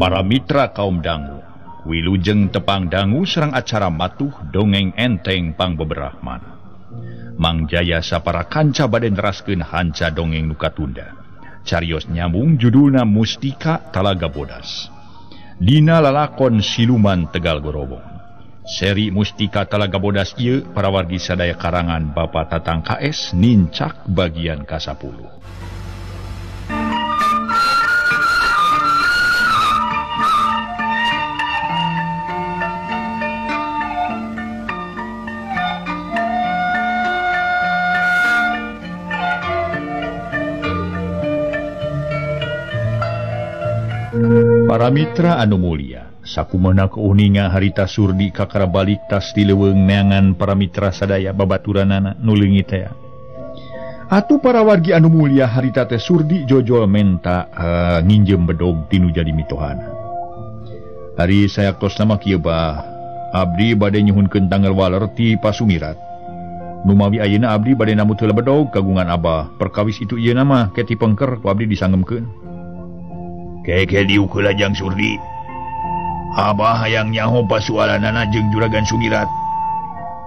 Para mitra kaum dangu, wilujeng tepang dangu serang acara matuh dongeng enteng pangbeberahman. Mang Jaya sapara kanca bade neraskeun hanca dongeng nu katunda. Carios nyambung judulna Mustika Talaga Bodas. Dina lalakon Siluman Tegal Gorobong. Seri Mustika Talaga Bodas ieu parawargi sadaya karangan Bapak Tatang KS nincak bagian ka-10. Para mitra anu mulia, sakumana keuninga harita Surdi kakara balik tas di leuweung neangan para mitra sadaya babaturanana nu leungit tea. Atuh para wargi anu mulia harita teh Surdi jojol menta nginjem bedog tinu jadi mitohana. Ari saya tos nama kieu bah, abdi bade nyuhunkeun tanggal waler ti Pasumirat. Numawi ayeuna abdi bade nambut heula bedog kagungan abah, perkawis itu ieu nama keti pengker ku abdi disangemkeun. Keke diuk heula Jang Surdi. Abah hayang nyaho pasualanana jeung Juragan Sumirat.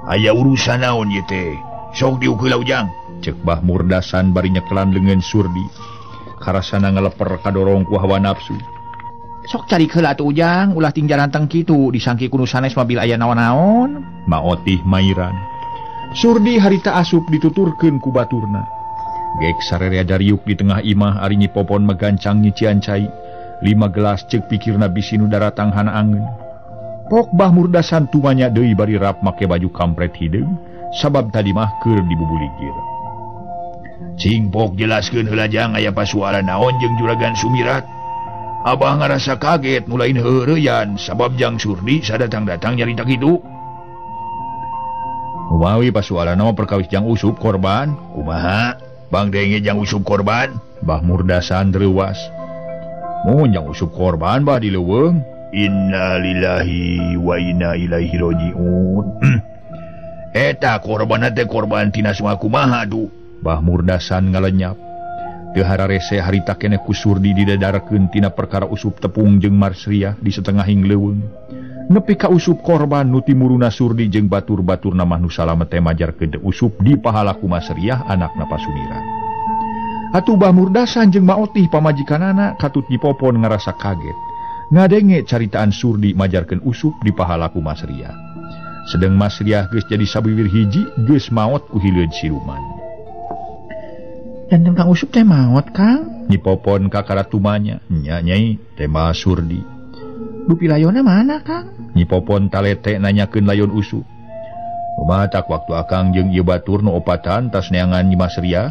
Aya urusan naon ieu teh? Sok diuk heula Ujang. Ceuk Bah Murdasan bari nyekelan leungeun Surdi. Karasana ngaleper kadorong ku hawa nafsu. Sok cari heula atuh Ujang, ulah ting jaranteng kitu disangki ku nu sanes mobil aya naon-naon. Maotih mairan. Surdi harita asup dituturkeun ku baturna. Gek sarerea dariuk di tengah imah ari Nyi Popon megancang nyician cai. 5 gelas ceuk pikirna bisi nu daratang hana angeun. Pok Bah Murdasan tumanya deui bari rap make baju kampret hideung sabab tadi mah keur dibubuligir. Cing pok jelaskeun heula Jang aya pasualan naon jeung Juragan Sumirat. Abah ngarasa kaget nu lain heureuyan sabab Jang Surdi sadatang-datang nyarita kitu. Kumawi pasualan mah perkawis Jang Usup korban. Kumaha? Bang denge Jang Usup korban? Bah Murdasan reuwas. Mun Jang Usup korban bah di leuweung. Innalillahi wa inna ilaihi rajiun. Eta korban teh korban tina suma kumaha duh. Bah Murdasan ngalenyap. Teu hararese harita keneh ku Surdi didadarkeun tina perkara Usup tepung jeung Marsriah di setengahing leuweung. Nepi ka Usup korban nu timuruna Surdi jeung batur-baturna mah nu salamet teh majarkeun teh Usup dipahala ku Masriah anakna Pasumirat. Atuh Bah Murdasan jeung Maotih pamajikanana katut Nyi Popon ngarasa kaget. Ngadenge caritaan Surdi majarkeun Usup dipahala ku Masriah. Sedeng Masriah geus jadi sabiwir hiji geus maot ku hileud siluman. Janten Kang Usup teh maot, Kang? Nyi Popon kakara tumanya, nya nyai tema Surdi. Dupi layonna mana, Kang? Nyi Popon talete nanyakeun layon Usup. Kumaha waktu akang jeung ieu batur nu opatan tas neangan Nyi Masriah.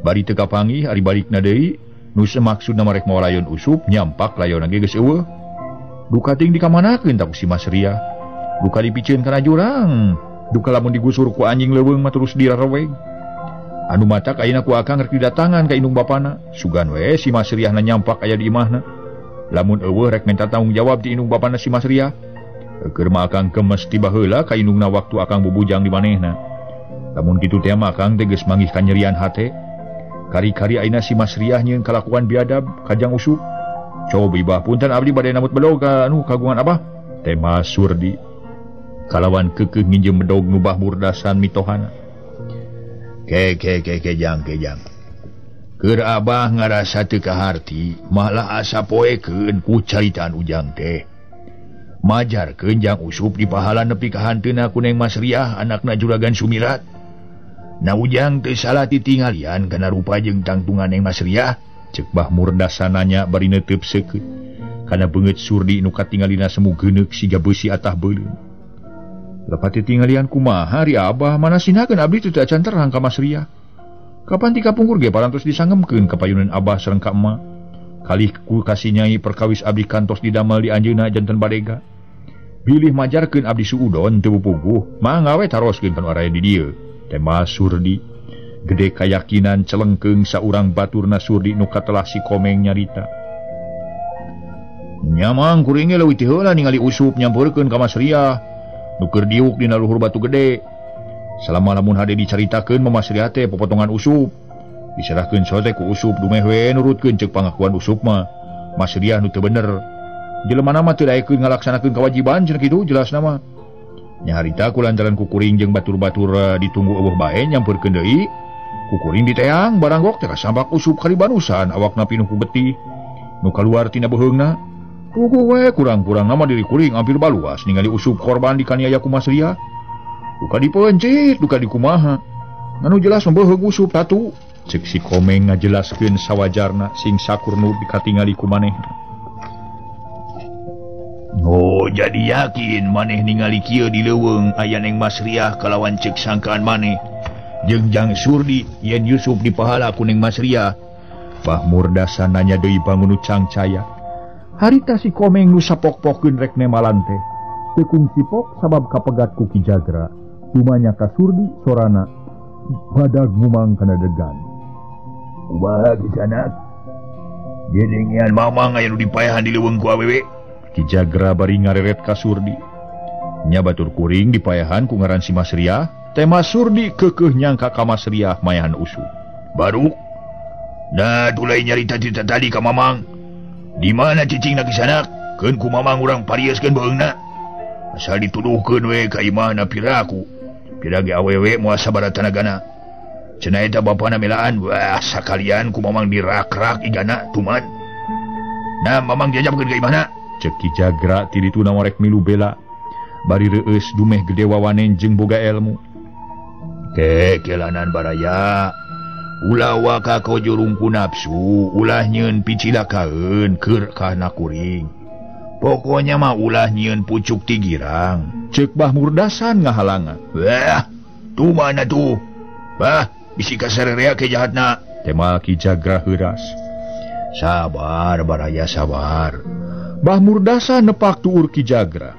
Bari teu kapanggih ari balikna deui nu semaksudna marek mawa layon Usup nyampak layonna ge geus eueuh. Duka ting dikamanakeun ta ku si Masriah. Duka dipiceun kana jurang. Duka lamun digusur ku anjing leuweung mah terus dirareweg. Anu matak ayeuna ku akang rek didatangan ka indung bapana. Sugan we si Masriahna nyampak aya di imahna. Lamun eueuh rek minta tanggung jawab di indung bapana si Masriah. Keur mah akang gemes tiba heula ka indungna waktu akang bubujang di manehna. Lamun kitu teh mah akang teh geus manggih kanyerian hate. Kari-kari ayeuna si Masriah nyieun kalakuan biadab ka Jang Usup. Cobi bah punten abdi bade nambut bedog ka anu kagungan abah. Tema Surdi kalawan keukeuh nginjem bedog nu Bah Murdasan mitohana. Ke ke ke ke jang ke jang. Keur abah ngarasa teu kaharti, malah asa poekeun ku caritaan Ujang teh. Majarkeun Jang Usup dipahala nepi ka hanteuna ku Neng Masriah anakna Juragan Sumirat. Na Ujang teu salah titinggalian kana rupa jeung tangtungan Neng Masriah. Ceuk Bah Murdasan nanya bari neuteub seukeut. Kana beungeut Surdi nu katingalina semu geuneuk siga beusi atah beuleum. Lepat titinggalian kumaha ari abah mana sinakeun abdi teu acan terang ka Masriah. Kapan ti kapungkur ge parantos disangemkeun ka payunan abah sareng ka emak. Kalih ku kasih nyai perkawis abdi kantos didamel di anjeunna janten badega. Bilih majarkeun abdi suudon teu puguh, mangga we taroskeun kana araya di dieu. Tema Surdi gede kayakinan celengkeung saurang baturna Surdi nu katelah si Komeng nyarita. Nya mang kuring ge leuwih ti heula ningali Usup nyampeurkeun ka Masriah. Nu keur diuk dina luhur batu gede. Salama lamun hade dicaritakeun mah Masriah teh popotongan Usup. Diserahkeun sote ku Usup dumeh we nurutkeun ceuk pangakuan Usup mah. Masriah nu teu bener. Jelema mah teu daekeun ngalaksanakeun kewajiban cenah kitu jelasna mah. Nya harita ku lantaran kukuring jeung batur-batur ditunggu eueuh bae nyamperkeun deui. Kukuring diteang baranggok teh kasambak Usup kalibanusan awakna pinuh ku getih. Nu kaluar tina beuheungna. Puguh we kurang-kurang nama diri kuring hampir baluas ningali Usup korban dikaniaya ku Mas Ria. Duka dipencit, duka dikumaha. Anu jelas membeuheung Usup tatu. Cek si Komeng ngajelaskeun sawajarna sing sakur nu dikatingali ku manehna. Oh, jadi yakin maneh ningali kieu di leuweung aya Neng Mas Riah kalawan cek sangkaan maneh. Jeung Jang Surdi yen Yusuf dipahala ku Neng Mas Riah. Bah Murdasan nanya deui pangunu cangcaya. Harita si Komeng nu sapok-pokeun rek nemalan teh. Teu kungsipok sabab kapegat ku Ki Jagra. Tumanya ka Surdi sorana badag ngumang kana degan. Kumaha kisanak? Gedengean mamang aya nu dipaehan di leuweung ku awewe. Ki Jagra bari ngareret ka Surdi. Nya batur kuring dipaehan ku ngaran si Mas Riah, tema Surdi keukeuh nyangka ka Mas Riah mayahan Usup. Baru nah tulai nyarita cerita tadi ka mamang. Di mana cicingna kisanak? Keun ku mamang urang parieskeun beungna. Asal dituduhkeun we ka imahna piraku. Pira ge awewe moal sabaraha tanagana. Cenah eta bapana melaan, wah sakalian ku mamang dirak-rak igana tuman. Nah mamang diajabkeun ka imahna. Cek Ki Jagra ti dituna warek milu bela. Bari reueus dumeh gede wawanen jeung boga elmu. Kekelanan baraya. Ulah waka kojurung ku nafsu, ulah nyieun picilakaeun keur kana kuring. Pokoknya mah ulah nyieun pucuk ti girang. Cek Bah Murdasan ngahalangan. Wah, tuh mana tuh? Bah, bisi kasarerea ke jahatna. Tema Ki Jagra heuras. Sabar baraya sabar. Bah Murdasan nepak tuur Ki Jagra.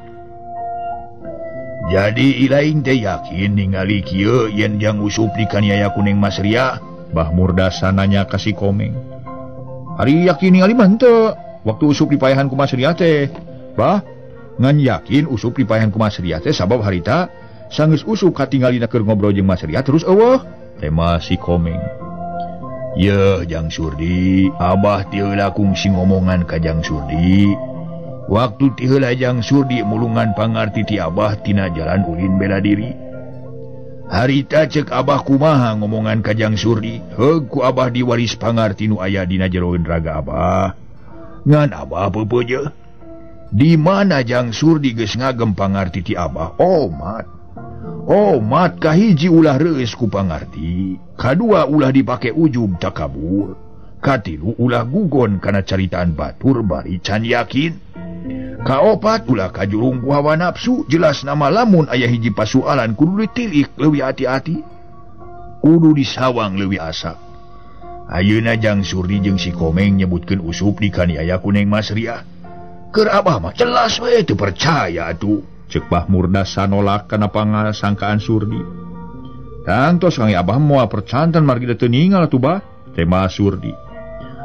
Jadi ilaing teh yakin ningali kieu yen Jang Usup dikaniaya ku Neng Mas Ria. Bah Murdasan nanya ka si Komeng. Ari yakin ningali mah henteu. Waktu Usup dipaehan ku Mas Ria teh. Bah, ngan yakin Usup dipaehan ku Mas Ria teh sabab harita sanggeus Usup katingalina keur ngobrol jeung Mas Ria terus eueuh. Tema si Komeng. Yeuh Jang Surdi, abah ti heula kungsi ngomongan ka Jang Surdi. Waktu ti heula Jang Surdi mulungan pangarti ti abah tina jalan ulin bela diri. Harita cek abah kumaha ngomongan ka Jang Surdi, heug ku abah diwaris pangarti nu aya dina jeroeun raga abah. Ngan abah peupeujeuh. Di mana Jang Surdi geus ngagem pangarti ti abah? Omat. Omat kahiji ulah reueus ku pangarti, kadua ulah dipake ujub takabur, katilu ulah gugon kana caritaan batur bari can yakin. Kaopat ulah kajurung ku hawa nafsu, jelas nama lamun aya hiji pasualan kudu ditilik leuwih hati-hati, kudu disawang leuwih asa. Ayeuna Jang Surdi jeung si Komeng nyebutkeun Usup dikaniaya ku Neng Mas Riah. Keur abah mah jelas we teu percaya atuh. Cek Bah Murdasan nolak kana pangasangkaan Surdi. Tangtos kang abah moal percanten margi teu ningal atuh bah, tema Surdi.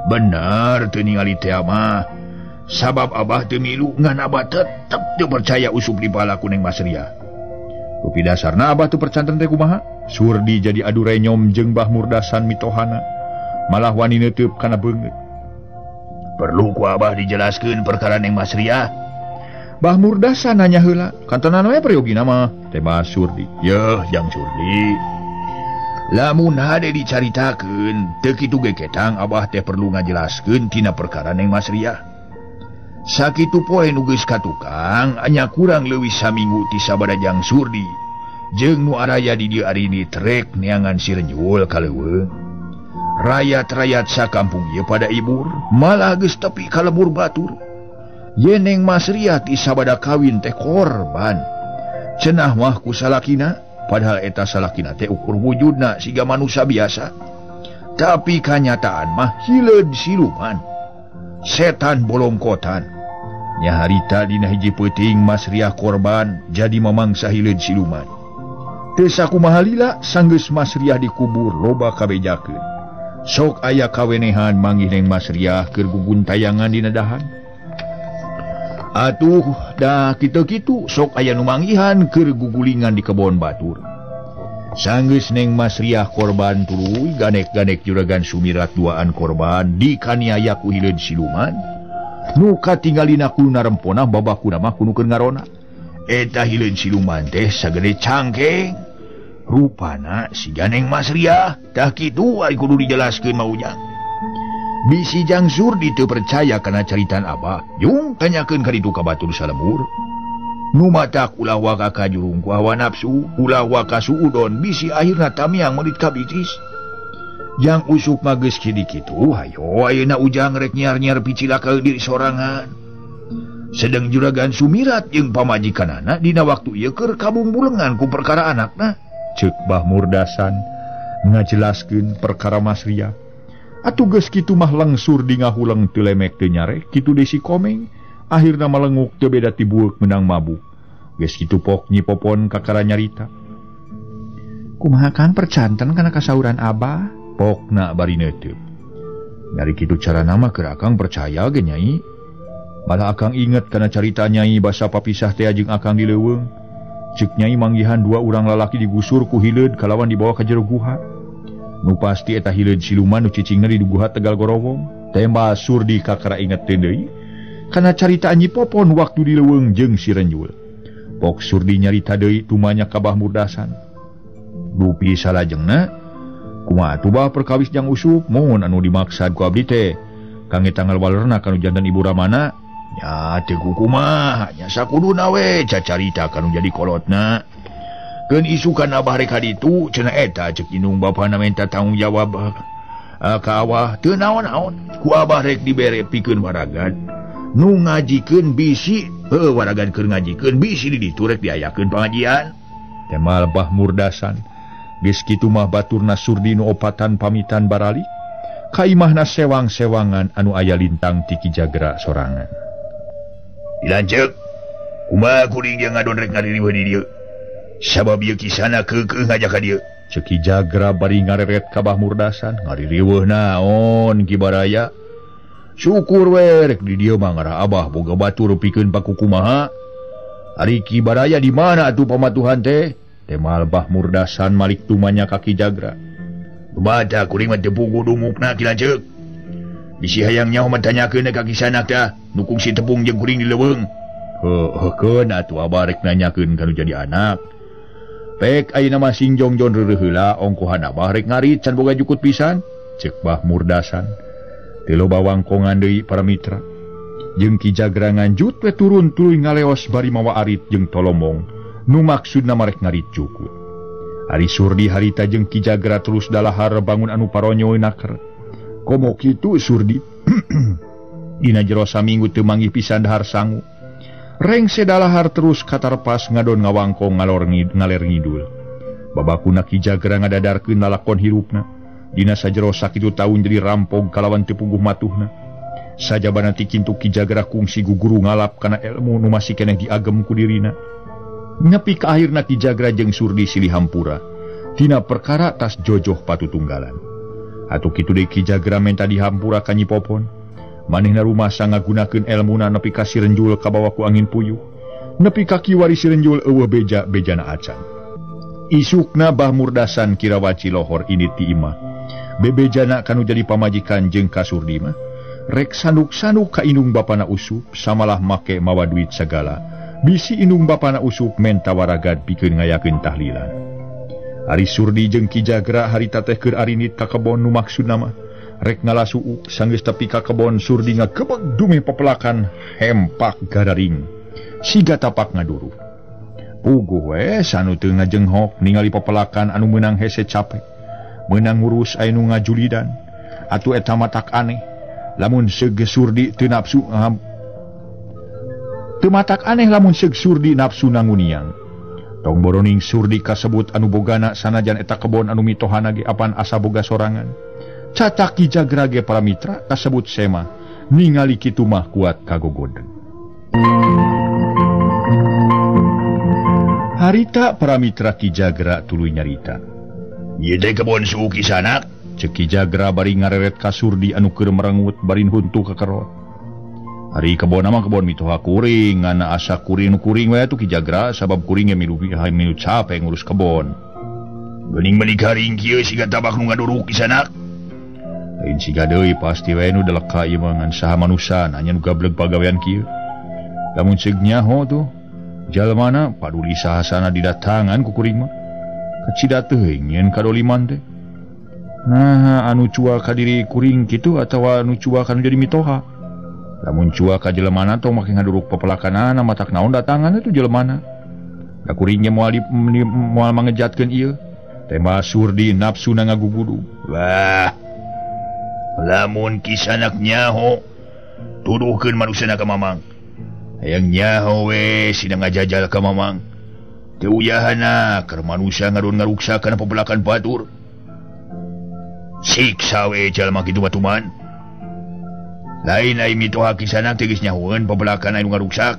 Bener teu ningali teh mah. Sabab abah teu milu ngan abah tetep teu percaya Usup dipala ku Neng Mas Ria. Rupi dasarna abah teu percanten teh kumaha? Surdi jadi adu renyom jeung Bah Murdasan mitohana. Malah wani neuteub kana beungeut. Perlu ku abah dijelaskeun perkara Neng Mas Ria? Bah Murdasan nanya heula, kantenan we prayogina mah, tema Surdi. Yeuh Jang Surdi. Lamun hade dicaritakeun, teu kitu ge ketang abah teh perlu ngajelaskeun tina perkara Neng Mas Ria. Sakitu poe nu geus katukang, anya kurang leuwih saminggu ti sabada Jang Surdi. Jeung nu araya di dieu arini trek neangan si Renjul ka leuweung. Rayat-rayat sakampung ieu pada ibur, malah geus tepi ka lembur batur. Yeneng Mas Ria ti sabada kawin teh korban. Cenah mah ku salakina, padahal eta salakina teh ukur wujudna siga manusia biasa. Tapi kanyataan mah hileud siluman. Setan bolongkotan. Nya harita dina hiji peuting Mas Ria korban jadi mamangsa hileud siluman. Teu sakumaha lila sanggeus Mas Ria dikubur loba kabejakeun. Sok aya kawenehan manggih Neng Mas Ria keur guguntayangan dina dahan. Atuh dah kitu-kitu sok aya nu manggihan keur gugulingan di kebon batur. Sanggeus Neng Mas Riah korban tuluy ganek-ganek juragan Sumirat duaan korban dikaniaya ku hileud siluman. Nu katinggalina ku narempona babakuna mah kudu keur ngarona. Eta hileun siluman teh sagede cangkeng. Rupana siga Neng Masriah. Tah kitu ari kudu dijelaskeun mah Ujang. Bisi Jang Surdi teu percaya kana caritaan Abah, jung tanyakeun ka ditu ka batur salembur. Nu matak ulah waka kajurung ku hawa nafsu, ulah waka suudon bisi akhirna tamiang melit ka bitis. Jang Usup mah geus kieu kitu, hayo ayeuna Ujang rek nyiar-nyiar picilaka diri sorangan. Sedeng juragan Sumirat jeung pamajikanana dina waktu ieu keur kabungbulengan ku perkara anakna. Ceuk Bah Murdasan ngajelaskeun perkara Masriah. Atuh geus kitu mah lengsur di ngahuleng teu lemek teu nyarek kitu deui si Komeng. Akhirna malenguk teu beda ti bueuk meunang mabuk. Geus kitu pok Nyi Popon kakara nyarita. Kumaha Kang percanten kana kasauran Abah? Pokna bari neuteub. Dari kitu carana mah keur Akang percaya ge Nyai. Malah Akang inget kana carita Nyai basa papisah teh jeung Akang di leuweung. Ceuk Nyai manggihan dua urang lalaki digusur ku hileud kalawan dibawa ka jero guha. Nu pasti eta hileud siluman nu cicingna di guha Tegal Gorowong. Tembal Surdi kakara inget teh deui kana carita Nyi Popon waktu di leuweung jeung si Renjul. Pok Surdi nyarita deui tumanya ka Bah Murdasan. Dupi salajengna kumaha atuh bah perkawis Jang Usup mun anu dimaksad ku abdi teh kangge tanggal walerna kanu jantan Ibu Ramana nya teu kumaha nya sakuduna we cacarita kanu jadi kolotna. Keun isukan Abah rek ka ditu cenah eta ceuk indung bapana menta tanggung jawab ka awah teu naon-naon ku Abah rek dibere pikeun waragan nu ngajikeun bisi heuh waragan keur ngajikeun bisi di ditu rek diayakeun pangajian. Temal Bah Murdasan. Geus kitu mah baturna Surdi nu opatan pamitan barali ka imahna sewang-sewangan anu aya lintang ti Ki Jagra sorangan. Dilanceuk kumaha kuring jeung ngadon rek ngaririweuh di dieu. Sabab ieu kisahna keukeuh ngajak ka dieu. Ceuk Ki Jagra bari ngareret ka Bah Murdasan, ngaririweuh naon Ki Baraya. Syukur we rek di dieu mah ngarah Abah boga batur pikeun pakukumaha. Ari Ki Baraya di mana atuh pamatuhan teh? Temal Bah Murdasan malik tumanya ka Ki Jagra. Baca kuring mah teu puguh dumukna Ki Lanceuk. Bisi hayang nyaho mah tanyakeun ka kisanak tah, nu kungsi tepung jeung kuring di leuweung. Heuh, keun atuh Abah rek nanyakeun ka nu jadi anak. Pek ayeuna mah sing jongjon reureuh heula ongkohan Abah rek ngarit can boga jukut pisan. Ceuk Bah Murdasan. Teu loba wangkongan deui para mitra. Jeung Ki Jagra nganjut we turun tuluy ngaleos bari mawa arit jeung tolomong. Nu maksudna marek ngarit cukut. Ari Surdi harita jeung Ki Jagra terus dalahar bangun anu paronyo naker. Komo kitu Surdi dina jero saminggu teu manggih pisan dahar sangu. Rengse dalahar terus katarpas ngadon ngawangkong ngalor ngaler ngidul. Babakuna Ki Jagra ngadadarkeun lalakon hirupna. Dina sajero sakitu taun jadi rampog kalawan teu puguh matuhna. Sajabana ti kintu Ki Jagra kungsi guguru ngalap kana ilmu nu masih keneh diagem ku dirina. Nepi ka akhirna Ki Jagra jeung Surdi silih hampura tina perkara tas jojoh patutunggalan. Atuh kitu deui Ki Jagra menta dihampura ka Nyi Popon. Manehna rumasa ngagunakeun elmuna nepi ka si Renjul kabawa ku angin puyuh. Nepi ka kiwari si Renjul eueuh beja-bejana acan. Isukna Bah Murdasan kira waci lohor indit ti imah. Bebejana kanu jadi pamajikan jeung ka Surdi mah rek sanduk-sanduk ka indung bapana Usup samalah make mawa duit sagala. Bisi indung bapana Usup menta waragad pikeun ngayakeun tahlilan. Ari Surdi jeung Ki Jagra harita teh keur arinit ka kebon nu maksudna mah rek ngalasuuk sanggeus tepi ka kebon Surdi ngagebeg dumeh pepelakan hempak gararing siga tapak ngaduruh. Puguh we sanu teu ngajenghok ningali pepelakan anu meunang hese capek, meunang ngurus aya nu ngajulidan. Atuh eta matak aneh lamun seug Surdi teu nafsu teu matak aneh lamun seug Surdi nafsu nanguniang. Tong boroning Surdi kasebut anu bogana sanajan eta kebon anu mitohana ge apan asa boga sorangan. Cacak Ki Jagra ge para mitra kasebut sema ningali kitu mah kuat kagogoden. Harita para mitra Ki Jagra tuluy nyarita. Ieu teh kebon suuk kisanak, ceuk Ki Jagra bari ngareret ka Surdi anu keur merengut bari huntu kakerot. Ari kebon mah kebon mitoha kuring, ngana asa kuring nu kuring we atuh Ki Jagra sabab kuring ge milu capek ngurus kebon. Geuning meuni garing kieu siga tabak nu ngaduruk kisanak. Lain siga deui pasti we nu deleka ieu mah ngan saha manusa nya nu gableg pagawean kieu. Lamun ceuk nyaho tuh jalmana paduli sahasana didatangan ku kuring mah. Kacida teuing nyeun kadoliman teh. Nah, anu cua ka diri kuring kitu atawa anu cua kana jadi mitoha. Lamun cua ka jelemana tong make ngaduruk pepelakanana matak naon datangan itu jelemana. Da kuring ge moal moal mangejatkeun ieu. Tema Surdi nafsuna ngagugudu. Wah. Lamun kisanak nyaho tuduhkeun manusana ka Mamang. Hayang nyaho we sina ngajajal ka Mamang. Teu uyahana keur manusia ngadon ngaruksa kana pepelakan batur. Siksa we jalma kitu batuman. Lain ai mitoha kisanak teh geus nyahoeun pepelakan anu ngaruksak.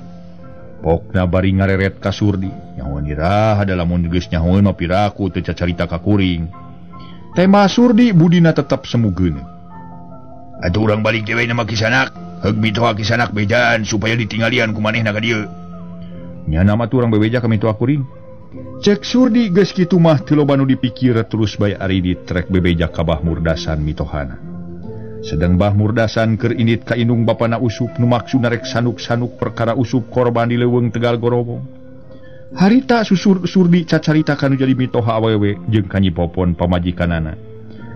Pokna bari ngareret ka Surdi. Nyahoeun iraha da lamun geus nyahoeun mah piraku teu cacarita ka kuring. Tema Surdi budina tetep semugeun. Atuh urang balik deui na mah kisanak, heug mitoha kisanak bejaan supaya ditinggalian ku manehna ka dieu. Nyana mah urang bebeja ka mitoha kuring. Cek Surdi geus kitu mah teu loba nu dipikir terus bae ari ditrek bebeja ka Bah Murdasan mitohana. Sedang Bah Murdasan keur indit ka indung bapana Usup nu maksudna rek sanuk-sanuk perkara Usup korban di leuweung Tegal Gorobong. Harita susur Surdi cacarita kanu jadi mitoha awewe jeung ka Nyi Popon pamajikanana.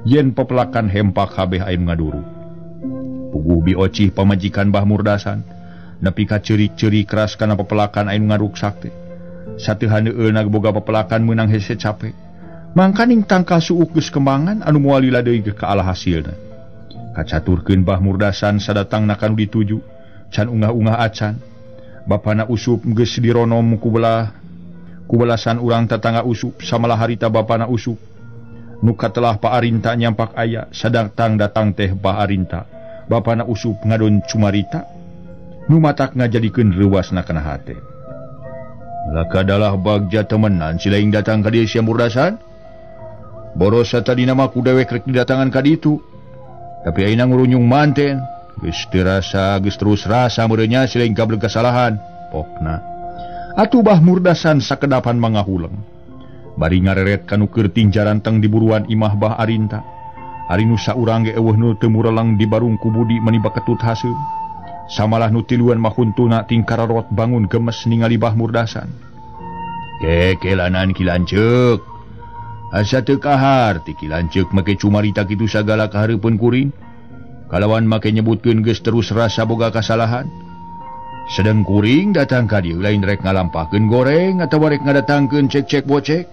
Yen pepelakan hempak kabeh aya nu ngaduru. Puguh biocih pamajikan Bah Murdasan nepi ka ceurik-ceurik keras kana pepelakan aya nu ngaruksak teh. Sateuhaneulna boga pepelakan meunang hese cape. Mangkaning tangkal suuk geus kembangan anu moal lila deui ge ka ala hasilna. Kacaturkeun Bah Murdasan sadatangna kanu dituju can ungah-ungah acan. Bapana Usup geus dironom ku belah ku belasan urang tatangga Usup samalah harita bapana Usup. Nu katelah Pak Arinta nyampak aya sadatang datang teh Pak Arinta. Bapana Usup ngadon cumarita nu matak ngajadikeun reuasna kana hate. Lakadalah bagja temenan si lain datang ka dieu sia Murdasan. Borosa tadina mah ku dewek rek didatangan ka ditu. Tapi ayeuna ngurunyung manten, geus teu rasa geus terus rasa meureunnya si lain gableg kasalahan. Pokna. Atuh Bah Murdasan sakedapan mangahuleng. Bari ngareret kanu keur tingjaranteng di buruan imah Bah Arinta. Ari nu saurang ge eueuh nu teu mureleng di barung ku Budi mani baketut haseum. Samalah nu tiluan mah huntuna tingkararot bangun gemes ningali Bah Murdasan. Kekelanan Ki Lanceuk. Asa teu kahar ti Ki Lanceuk make cumarita kitu sagala kahareupeun kuring. Kalawan make nyebutkeun geus terus rasa boga kasalahan. Sedeng kuring datang ka dieu lain rek ngalampahkeun goreng atawa rek ngadatangkeun cek-cek bocek.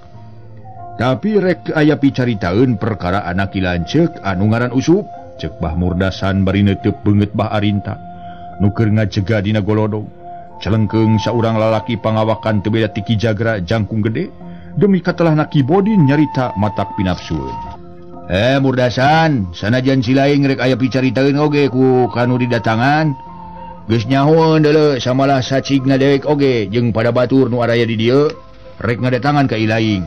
Tapi rek aya picaritaeun perkara anak Ki Lanceuk anu ngaran Usup. Cek Bah Murdasan bari neuteub beungeut Bah Arinta. Nu keur ngajega dina golodog. Celengkeung saurang lalaki pangawakan teu beda ti Ki Jagra jangkung gede demi katelahna Ki Bodin nyarita matak pinafsueun. Murdasan, sanajan si lain rek aya picaritaeun oge ku kanu didatangan. Geus nyahoeun deuleu samalah sacigna dewek oge jeung pada batur nu araya di dieu rek ngadatangan ka ilaing.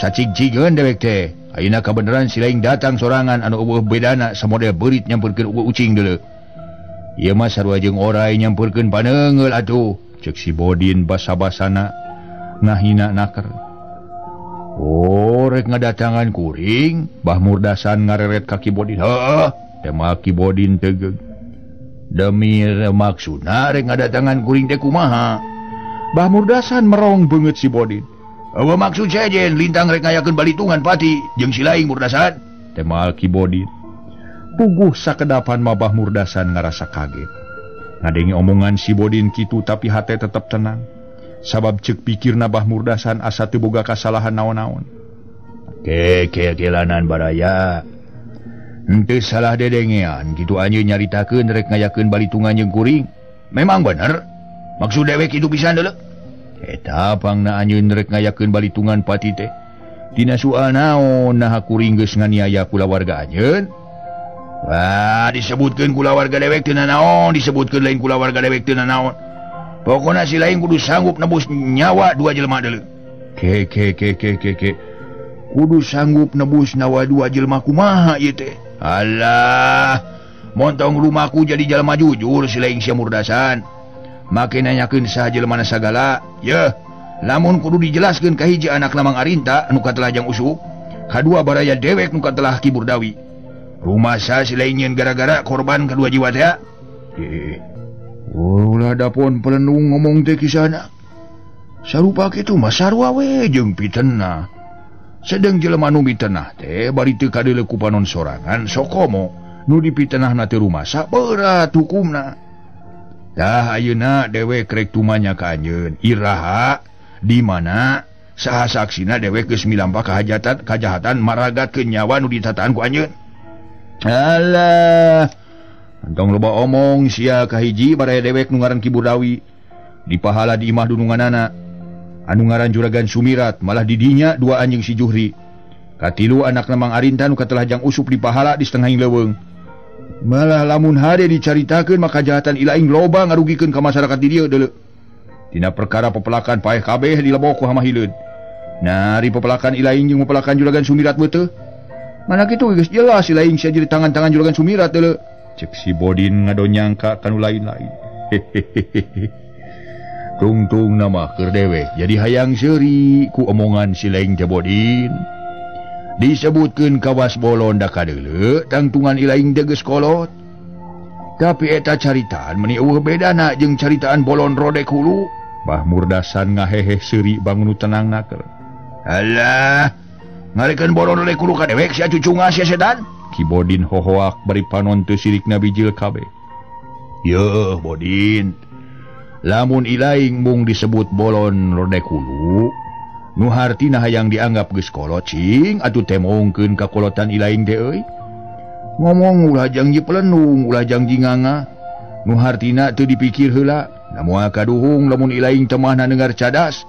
Sacig-cigeun dewek teh. Ayeuna kabeneran si lain datang sorangan anu eueuh bedana samodel beurit nyamperkeun ucing deuleu. Ieu mah sarua jeung orai nyamperkeun paneungeul atuh, cek si Bodin basa-basana ngahina naker. Oh, rek ngadatangan kuring, Bah Murdasan ngareret ka Ki Bodin. Heuh, tema Ki Bodin tegeug. Demi maksudna rek ngadatangan kuring teh kumaha? Bah Murdasan merong beungeut si Bodin. Eueuh maksud sejen lintang rek ngayakeun balitungan pati jeung si laing Murdasan, tema Ki Bodin. Puguh sakedapan mah Bah Murdasan ngarasa kaget. Ngadenge omongan si Bodin kitu tapi hate tetep tenang. Sabab ceuk pikirna Bah Murdasan asa teu boga kasalahan naon-naon. Kekelanan baraya. Henteu salah dedengean kitu anjeun nyaritakeun rek ngayakeun balitungan jeung kuring. Memang bener. Maksud dewek kitu pisan deuleu. Eta pangna anjeun rek ngayakeun balitungan pati teh. Dina soal naon naha kuring geus nganiaya kulawarga anjeun? Wah, disebutkeun kulawarga dewek teu nanaon, disebutkeun lain kulawarga dewek teu nanaon. Pokona si lain kudu sanggup nebus nyawa dua jelema deuleu. Ke ke ke ke ke ke. Kudu sanggup nebus nyawa dua jelema kumaha ieu teh? Alah, montong rumahku jadi jelema jujur si lain sia Murdasan. Make nanyakeun saha jelemana sagala. Yeuh, lamun kudu dijelaskeun ka hiji anak Lamang Arinta anu katelah jang Usup, kadua baraya dewek nu katelah Ki Burdawi. Rumasa si lain nyeun gara-gara korban kedua jiwa teh. Ulah dapon pelendung ngomong teh kisahna. Sarupa kitu mah sarua we jeung pitenah. Sedeng jelema nu mitenah teh bari teu kadeuleu ku panon sorangan sokomo nu dipitenahna teh rumasa berat hukumna. Tah ayeuna dewek rek tumanya ka anjeun. Iraha di mana saha saksina dewek geus milampah kahajatan kajahatan maragatkeun nyawa nu ditataan ku anjeun. Alah, entong loba omong sia kahiji baraya dewek nu ngaran Ki Burdawi dipahala di imah dununganana. Anu ngaran Juragan Sumirat malah didinya dua anjing si Juhri. Katilu anakna Mang Arinta nu katelah jang usup dipahala di setengahing leuweung. Malah lamun hade dicaritakeun maka kajahatan ilaing loba ngarugikeun ka masyarakat di dieu deuleu. Tina perkara pepelakan paeh kabeh dilebok ku hama hileud. Nari pepelakan ilaing jeung pepelakan Juragan Sumirat beuteung. Mana kitu geus jelas ilaing sia jadi tangan-tangan Juragan Sumirat deuleu. Cek si Bodin ngadonyangka kanu lain-lain. Hehehe. Tungtung nama keur dewek jadi hayang seuri ku omongan si laing teh Bodin. Disebutkeun kawas bolon da kadeuleu tangtungan ilaing teh geus kolot. Tapi eta caritaan meuni eueuh bedana jeung caritaan bolon rodek hulu. Bah Murdasan ngaheheh seuri bangun tenang naker. Alah, ngarekeun bolon rodek hulu ka dewek sia cucunga sia setan. Ki Bodin hohoak bari panon teu sirikna bijil kabeh. Yeuh Bodin, lamun ilaing mung disebut bolon rodek hulu nu hartina hayang dianggap geus kolot cing atuh temongkeun ka kolotan ilaing teh euy. Ngomong ulah jangji pelenung ulah jangji nganga nu hartina teu dipikir heula. Da moal kaduhung lamun ilaing temahna dengar cadas.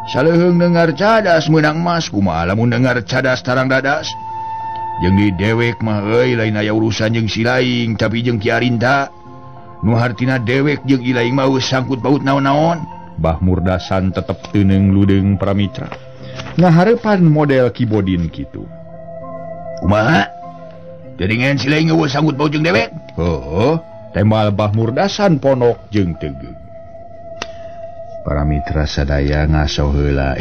Saleuheung dengar cadas meunang emas kumaha lamun dengar cadas tarang dadas. Jeung di dewek mah euy lain aya urusan jeung si laing tapi jeung Ki Arinta. Nu hartina dewek jeung ilaing mah geus sangkut paut naon-naon. Bah Murdasan tetep teuneung ludeung pramitra. Ngaharepan model Ki Bodin kitu. Kumaha? Jadi ngan si laing eueuh sangkut paut jeung dewek? Heuh, tembal Bah Murdasan ponok jeung tegeug. Para mitra sadaya ngaso heula.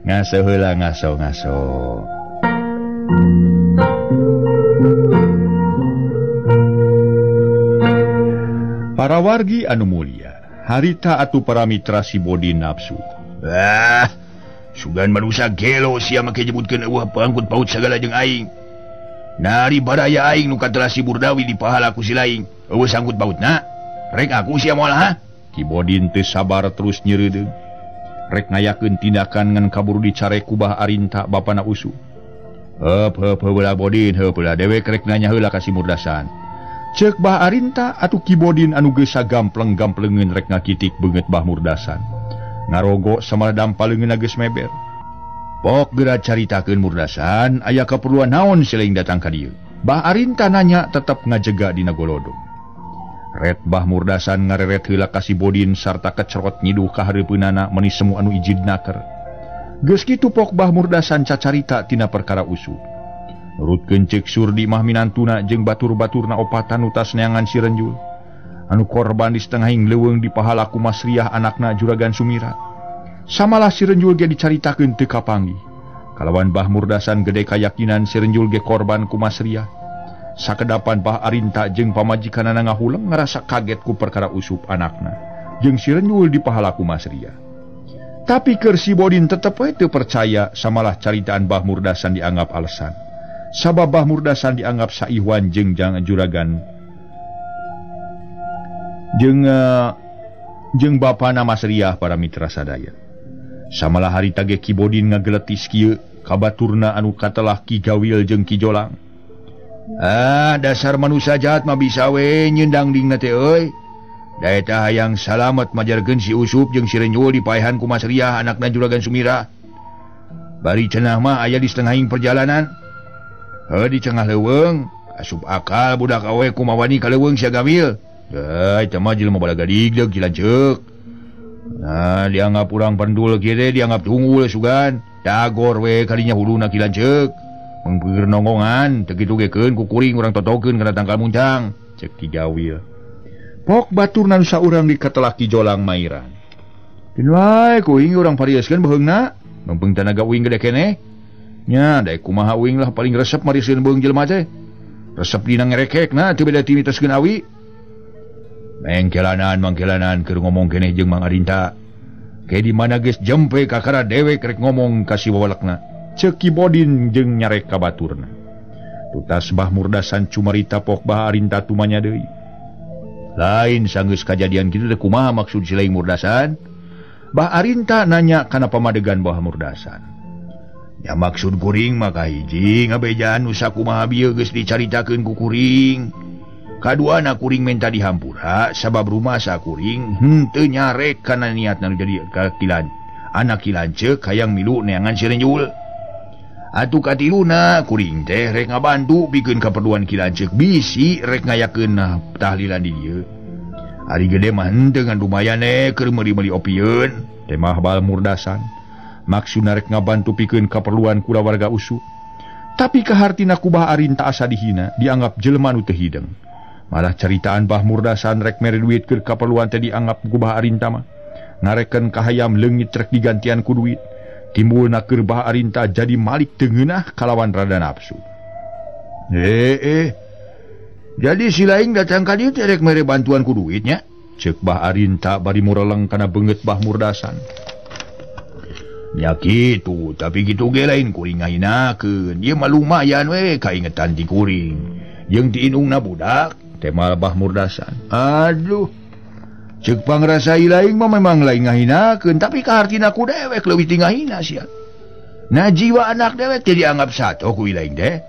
Ngaso heula ngaso-ngaso. Para wargi anu mulia, harita atuh para mitra si Bodin nafsu. Ah, sugan manusia gelo sia make nyebutkeun eueuh pangkut paut sagala jeung aing. Nari baraya aing nu katelah si Burdawi dipahala ku si laing. Eueuh sangkut pautna. Rek aku sia moal ha? Ki Bodin teu sabar terus nyeureudeuh. Rek ngayakeun tindakan ngan kaburu dicarek ku Bah Arinta bapana Usu. Heup heup heula Bodin, heup heula dewek rek nanya heula ka si Murdasan. Cek Bah Arinta atuh Ki Bodin anu geus sagampleng-gamplengeun rek ngakitik beungeut Bah Murdasan. Ngarogo samalah dampal leungeunna geus meber. Pok geura caritakeun Murdasan aya kaperluan naon si laing datang ka dieu. Bah Arinta nanya tetep ngajega dina golodong. Ret Bah Murdasan ngareret heula ka si Bodin sarta kecerot nyiduh ka hareupeunana meuni semu anu ijid naker. Geus kitu pok Bah Murdasan cacarita tina perkara Usu. Nurutkeun ceuk Surdi mah minantuna jeung batur-baturna opatan nu tas neangan si Renjul. Anu korban di setengahing leuweung dipahala ku Masriah anakna Juragan Sumirat. Samalah si Renjul ge dicaritakeun teu kapanggih. Kalawan Bah Murdasan gede kayakinan si Renjul ge korban ku Masriah. Sakedapan Bah Arinta jeung pamajikanana ngahuleng ngarasa kaget ku perkara Usup anakna jeung si Renjul dipahala ku Masriah. Tapi keur si Bodin tetep we teu percaya samalah caritaan Bah Murdasan dianggap alasan. Sabab Bah Murdasan dianggap saihwan jeung juragan jeung bapana Masriah para mitra sadaya. Samalah harita ge Ki Bodin ngageletis kieu kabaturna anu katelah Ki Gawil jeung Ki Jolang. Ah, dasar manusia jahat mah bisa we nyendang dingna teh euy. Da eta hayang salamet majarkeun si Usup jeung si Renjul dipaehan ku Masriah anakna Juragan Sumira. Bari cenah mah aya di setengahing perjalanan. Heuh di tengah leuweung, asup akal budak awe kumawani ka leuweung sia Gawil. Euy, teh mah jelema balaga digdeug lanceuk. Nah, dianggap urang pendul kieu teh dianggap tunggul sugan. Dagor we kalinya huluna ki lanceuk. Mengpeur nonggongan, teu kitu ge keun ku kuring urang totokeun kana tangkal muncang. Ceuk Ki Gawil. Pok baturna nu saurang di katelah Ki Jolang mairan. Keun wae kuing urang parieskeun beuheungna, mempeng tanaga uing gede keneh. Nya, daek kumaha uing lah paling resep mariseun beuheung jelema teh. Resep dina ngerekekna teu beda ti mitoskeun awi. Mengkelanan mangkelanan keur ngomong keneh jeung Mang Arinta. Ke di mana geus jempe kakara dewek rek ngomong ka si wawalekna. Ceuk Ki Bodin jeung nyarek ka baturna. Tutas Bah Murdasan cumarita pok Bah Arinta tumanya deui. Lain sanggeus kajadian kitu teh kumaha maksud si Laing Murdasan? Bah Arinta nanya kana pamadegan Bah Murdasan. Ya maksud kuring mah kahiji ngabejaan nu sakumaha bieu geus dicaritakeun ku kuring. Kaduana kuring menta dihampura sabab rumah sakuring henteu nyarek kana niatna nu jadi kakilan. Anak ki lanceuk hayang milu neangan si Renjul. Atuh katiluna kuring teh rek ngabantu pikeun kaperluan ki lanceuk bisi rek ngayakeun tahlilan di dieu. Ari gede mah henteu ngan lumayan keur meuli-meuli opieun. Teh mah Bah Murdasan. Maksudna rek ngabantu pikeun kaperluan kulawarga Usup. Tapi kahartina ku Bah Arinta asa dihina, dianggap jelema nu teu hideng. Malah caritaan Bah Murdasan rek mere duit keur kaperluan teh dianggap ku Bah Arinta mah ngareken kahayam leungit rek digantian ku duit. Timbulna keur Bah Arinta jadi malik teu ngeunah kalawan rada nafsu. Jadi si Laing datang ka dieu teh rek mere bantuan ku duitnya. Ceuk Bah Arinta bari mureleng kana beungeut Bah Murdasan. Nya kitu, tapi kitu ge lain kuring ngahinakeun. Ieu mah lumayan we kaingetan ti kuring. Jeung ti indungna budak, temal Bah Murdasan. Aduh. Ceuk pangrasa laing mah memang lain ngahinakeun, tapi kahartina ku dewek leuwih ti ngahina sia. Nah jiwa anak dewek teh dianggap sato ku laing teh.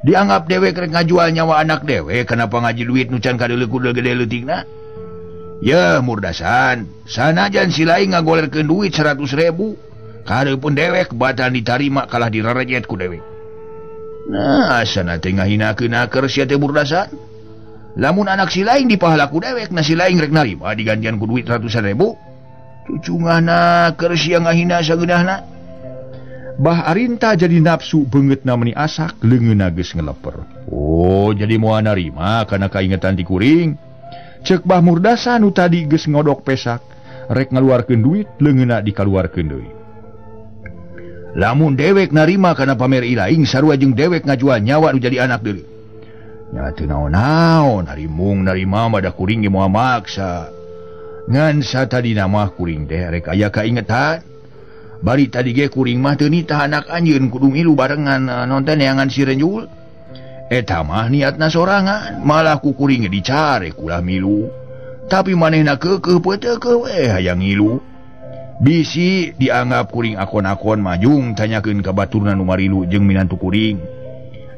Dianggap dewek rek ngajual nyawa anak dewek kenapa ngaji duit nu can kadeuleu gede leutikna. Yeuh Murdasan, sanajan si laing ngagolerkeun duit 100.000. Kareupun dewek batal ditarima kalah dirarejet ku dewek. Nah, asana teh ngahinakeun aker sia teh Murdasan. Lamun anak si laing dipahala ku dewek, na si laing rek narima digantian ku duit ratusan ribu. Cucungana keur sia ngahina sageunahna. Bah Arinta jadi nafsu beungeutna meuni asak leungeunna geus ngeleper. Oh, jadi moal narima kana kaingetan ti kuring. Ceuk Bah Murdasan nu tadi geus ngodok pesak, rek ngaluarkeun duit leungeunna dikaluarkeun deui. Lamun dewek narima kana pamer ilaing sarua jeung dewek ngajual nyawa nu jadi anak deui. Nya teu naon-naon ari mung narima mah da kuring ge moal maksa. Ngan satadina mah kuring teh rek aya kaingetan. Bari tadi ge kuring mah teu nitah anak anjeun kudu milu barengan nonton neangan si Renjul. Eta mah niatna sorangan, malah ku kuring ge dicare kulah milu. Tapi manehna keukeuh peuteukeuh we hayang ngilu. Bisi dianggap kuring akon-akon majung tanyakeun ka baturna nu marilu jeung minantu kuring.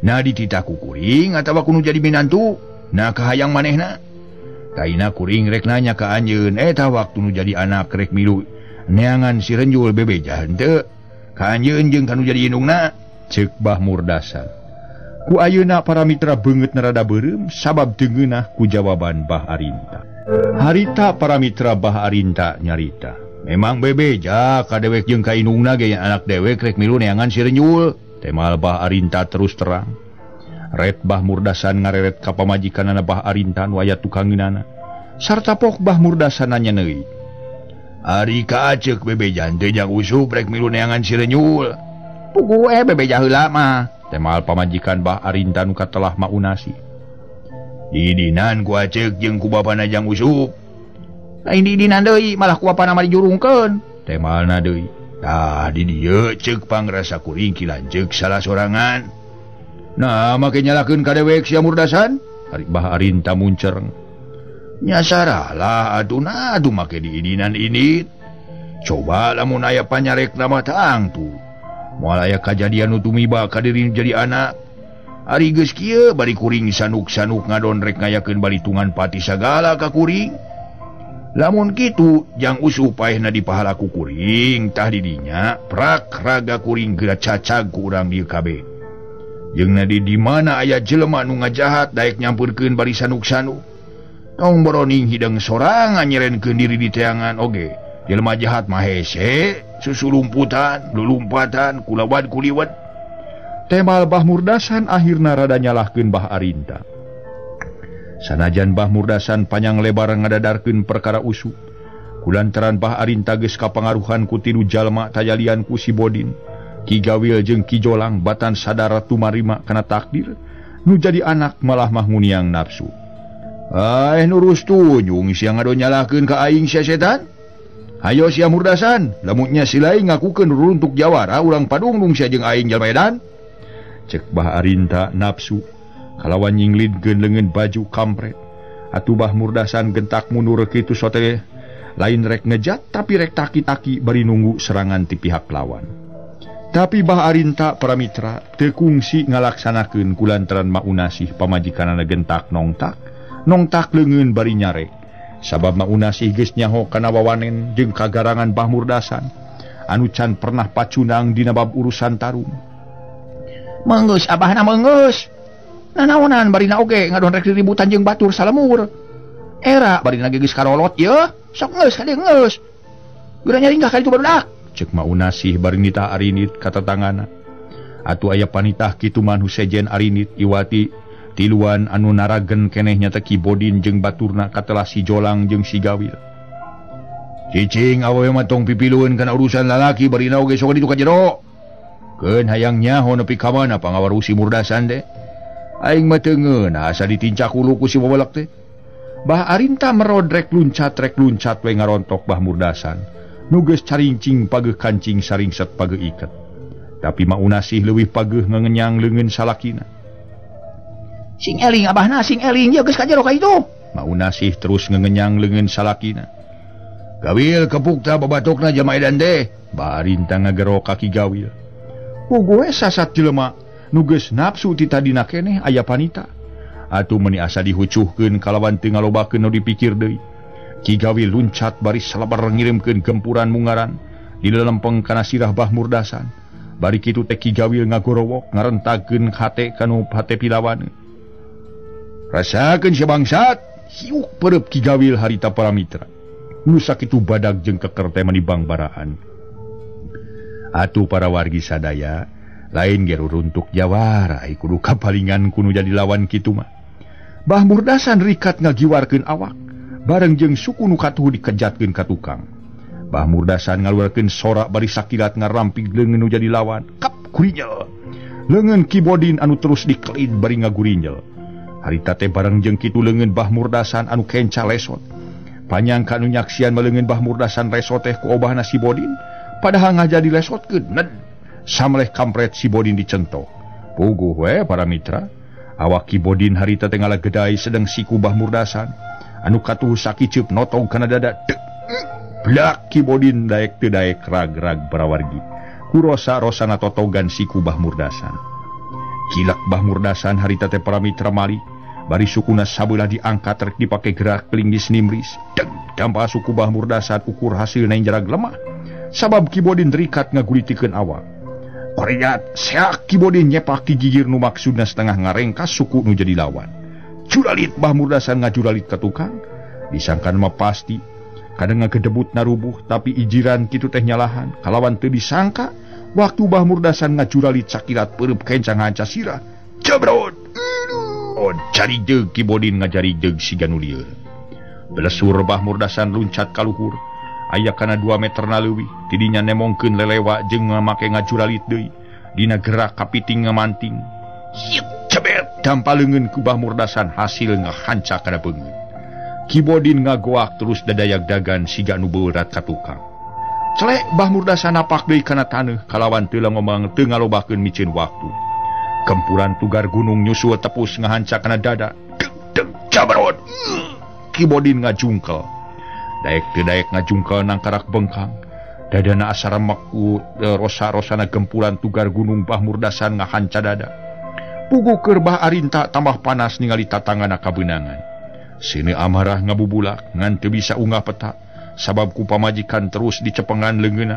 Nah dititah ku kuring atawa kudu jadi minantu, nah kahayang manehna. Taina kuring rek nanya ka anjeun, eta waktu nu jadi anak rek milu neangan si Renjul bebeja henteu. Ka anjeun jeung kanu jadi indungna, ceuk Bah Murdasan. Ku ayeuna para mitra beungeut rada beureum sabab teu ngeunah ku jawaban Bah Arinta. Harita para mitra Bah Arinta nyarita. Memang bebeja ka dewek jeung ka indungna ge anak dewek rek milu neangan si Renjul. Temal Bah Arinta terus terang. Ret Bah Murdasan ngareret ka pamajikanana Bah Arinta nu aya tukangeunana. Sarta pok Bah Murdasan nanya deui. Ari ka aceuk bebejan teh jang Usup rek milu neangan si Renyul. Puguh bebeja heula mah. Temal pamajikan Bah Arinta nu katelah maunasi. Didinan ku aceuk jeung ku bapana jang Usup. Lain didinan deui malah ku bapana mah dijurungkeun. Temalna deui. Tah di dieu ceuk pangrasa kuring ki lanceuk salah sorangan. Nah make nyalakeun ka dewek sia Murdasan. Ari Bah Arinta muncereng. Nya saralah atuh nah atuh make diidinan ini. Coba lamun aya panyarekna mah tangtu. Moal aya kajadian nu tumiba ka diri jadi anak. Ari geus kieu bari kuring sanuk-sanuk ngadon rek ngayakeun balitungan pati sagala ka kuring. Lamun kitu jang Usup paehna dipahala ku kuring tah di dinya prak raga kuring geura cacag ku urang dieu kabeh. Jeung na di mana aya jelema nu ngajahat daek nyampurkeun bari sanuk-sanuk. Tong boroning hidang sorangan nyerenkeun diri di teangan oge. Jelema jahat mah hese, susulumputan, lulumpatan, kulawad kuliwat. Temal Bah Murdasan akhirna rada nyalahkeun Bah Arinta. Sanajan Bah Murdasan panjang lebar ngadadarkeun perkara Usup. Kulantaran Bah Arinta geus kapangaruhan ku tilu jalma tajalian ku si Bodin, Ki Gawil jeung Ki Jolang batan sadar tumarima kana takdir. Nu jadi anak malah mah nguniang nafsu. Nurus tunjung sia ngado nyalahkeun ka aing sia setan. Hayo sia Murdasan, lamunnya silai ngakukeun runtuk jawara urang padungdung sia jeung aing jalma edan. Cek Bah Arinta nafsu kalawan nyinglidkeun leungeun baju kampret. Atuh Bah Murdasan gentak mundur kitu sote lain rek ngejat tapi rek taki-taki bari nunggu serangan ti pihak lawan. Tapi Bah Arinta para mitra teu kungsi ngalaksanakeun kulantaran Maunasih pamajikanana gentak nongtak, nongtak leungeun bari nyarek. Sabab Maunasih geus nyaho kana wawanen jeung kagarangan Bah Murdasan anu can pernah pacundang dina bab urusan tarung. Menggeus abahna menggeus. Nanaonan barina oge ngadon rek diributan jeung batur salemur. Era barina ge geus karolot yeuh. Sok geus kadieu geus. Geura nyaringgah ka ditu barudak. Cek Maunasih bari nitah arinit ka tetangana. Atuh aya panitah kitu mah nu sejen arinit iwati tiluan anu naragen keneh nyata Ki Bodin jeung baturna katelah si Jolang jeung si Gawil. Cicing awewe mah tong pipilueun kana urusan lalaki barina oge sok ditu ka jero. Keun hayang nyaho nepi ka mana pangawarusi Murdasan teh. Aing mah teu ngeunah asa ditincak hulu ku si bobelek teh. Bah Arinta merod rek luncat we ngarontok Bah Murdasan. Nu geus carincing pageuh kancing saringset pageuh iket. Tapi Maunasih leuwih pageuh ngengenyang leungeun salakina. Sing eling abahna sing eling ieu geus ka jero ka itu. Maunasih terus ngengenyang leungeun salakina. Gawil kepuk ta babatokna jalma edan teh. Bah Arinta ngagero ka Ki Gawil. Puguh we sasat jelema nu geus nafsu ti tadina keneh aya panita. Atuh meuni asa dihucuhkeun kalawan teu ngalobakeun nu dipikir deui. Ki Gawil luncat bari salabar ngirimkeun gempuran mungaran di lelempeng kana sirah Bah Murdasan. Bari kitu teh Ki Gawil ngagorowok ngarentakeun hate kanu hate pilawan. Rasakeun sia bangsat, hiuk pereup Ki Gawil harita para mitra. Nu sakitu badag jeung keker teh mani bangbaraan. Atuh para wargi sadaya, lain ge ruruntuk jawara ai kudu kapalingan kunu jadi lawan kitu mah. Bah Murdasan rikat ngagiwarkeun awak bareng jeung suku nu katuhu dikejatkeun ka tukang. Bah Murdasan ngaluarkeun sorak bari sakilat ngarampig leungeun nu jadi lawan. Kap gurinyel. Leungeun Ki Bodin anu terus dikelid bari ngagurinyel. Harita teh bareng jeung kitu leungeun Bah Murdasan anu kenca lesot. Panyangka nu nyaksian maleungeun Bah Murdasan lesot teh ku obahna si Bodin, padahal ngajadi lesotkeun. Ned sameleh kampret si Bodin dicento. Puguh we para mitra. Awak Ki Bodin harita teh ngalagedai sedang siku Bah Murdasan anu katuh sakiceup notong kana dada. Blak Ki Bodin daek teu daek rag-rag barawargi. Ku rosa-rosana totogan siku Bah Murdasan. Kilak Bah Murdasan harita teh para mitra mali bari sukuna sabelah diangkat rek dipake gerak linggis nimris. Deg dampa suku Bah Murdasan ukur hasilna jarag lemah. Sabab Ki Bodin rikat ngagulitikeun awak. Koreat seak Ki Bodin nyepak ki gigir nu maksudna setengah ngarengkas suku nu jadi lawan. Juralit Bah Murdasan ngajuralit ka tukang. Disangkan mah pasti kadang ngagedebut narubuh tapi ijiran kitu teh nyalahan kalawan teu disangka waktu Bah Murdasan ngajuralit sakilat peureub kencang hanca sirah. Jebrot. Oh, cari deug Ki Bodin ngajari deug siga nu lieur. Belesur Bah Murdasan luncat ka luhur. Aya kana 2 meter na leuwih tidinya nemongkeun lelewa jeung make ngajuralit deui dina gerak kapiting ngamanting. Siep cebet dampa leungeun ku Bah Murdasan hasil ngahanca kana beungeut. Ki Bodin ngagoak terus dadayag-dagan siga nu beurat ka tukang. Celek Bah Murdasan napak deui kana taneuh kalawan teu ngomong teu ngalobakeun miceun waktu. Gempuran tugar gunung nyusul tepus ngahanca kana dada. Deg deg jabarot. Ki Bodin ngajungkel. Daek teu daek ngajungkel nangkarak bengkang. Dadana asa remek ku rosa-rosana gempuran tugar gunung Bah Murdasan ngahanca dada. Puguh keur Bah Arinta tambah panas ningali tatangana kabeunangan. Sini amarah ngabubulak ngan teu bisa unggah peta sabab ku pamajikan terus dicepengan leungeunna.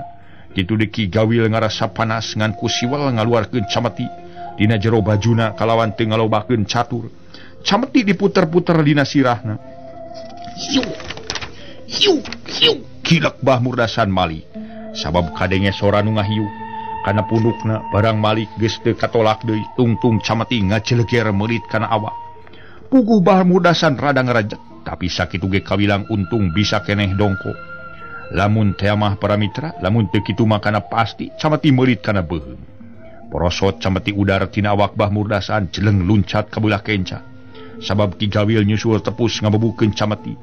Kitu deui Ki Gawil ngarasa panas ngan ku siwel ngaluarkeun cameti dina jero bajuna kalawan teu ngalobakeun catur. Cameti diputer-puter dina sirahna. Hiu hiu hiu kilek Bah Murdasan mali sabab kadenge sora nu ngahiu kana pundukna barang malik geus teu katolak deui tungtung cameti ngajeleger meulit kana awak. Puguh Bah Murdasan rada ngarejek tapi sakitu ge kawilang untung bisa keneh dongko. Lamun teh mah para mitra lamun teu kitu mah kana pasti cameti meulit kana beuheung. Porosot cameti udar tina awak Bah Murdasan jeleng luncat ka beulah kenca. Sabab Ki Gawil nyusul tepus ngabebukeun cameti.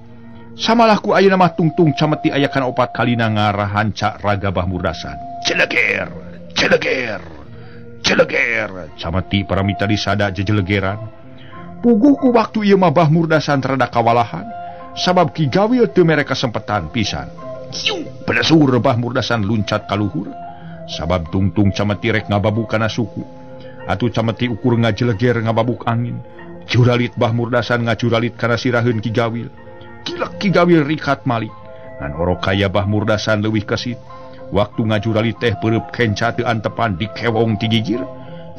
Samalah ku ayeuna mah tungtung cameti aya kana opat kalina ngarahanca raga Bah Murdasan. Celeger, celeger, celeger. Cameti paramita disada jejelegeran. Puguh ku waktu ieu mah Bah Murdasan rada kawalahan. Sabab Ki Gawil teu mere kasempetan pisan. Kiu, belesur Bah Murdasan luncat ka luhur. Sabab tungtung cameti rek ngababuk kana suku. Atuh cameti ukur ngajeleger ngababuk angin. Juralit Bah Murdasan ngajuralit kana siraheun Ki Gawil. Kilek Ki Gawil rikat malik. Ngan orok kaya Bah Murdasan leuwih kesit. Waktu ngajuralit teh peureub kenca teu antepan dikewong ti gigir.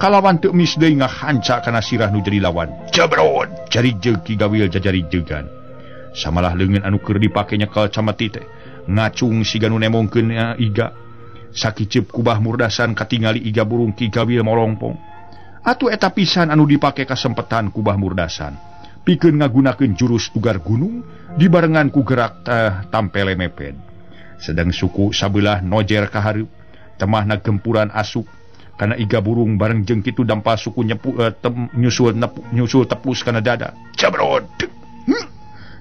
Kalawan teu mis deui ngahanca kana sirah nu jadi lawan. Jebrod, jari jeung Ki Gawil jajari jegan. Samalah leungeun anu keur dipake nyekel cameti teh ngacung siga nu nemongkeun iga. Sakiceup ku Bah Murdasan katingali iga burung Ki Gawil molongpong. Atuh eta pisan anu dipake kasempetan ku Bah Murdasan. Pikeun ngagunakeun jurus tugar gunung dibarengan ku gerak tampele meped. Sedang suku sabelah nojer ka hareup, temahna gempuran asup kana iga burung bareng jeung kitu dampa suku nyepu nyusul tepus kana dada. Jebrod.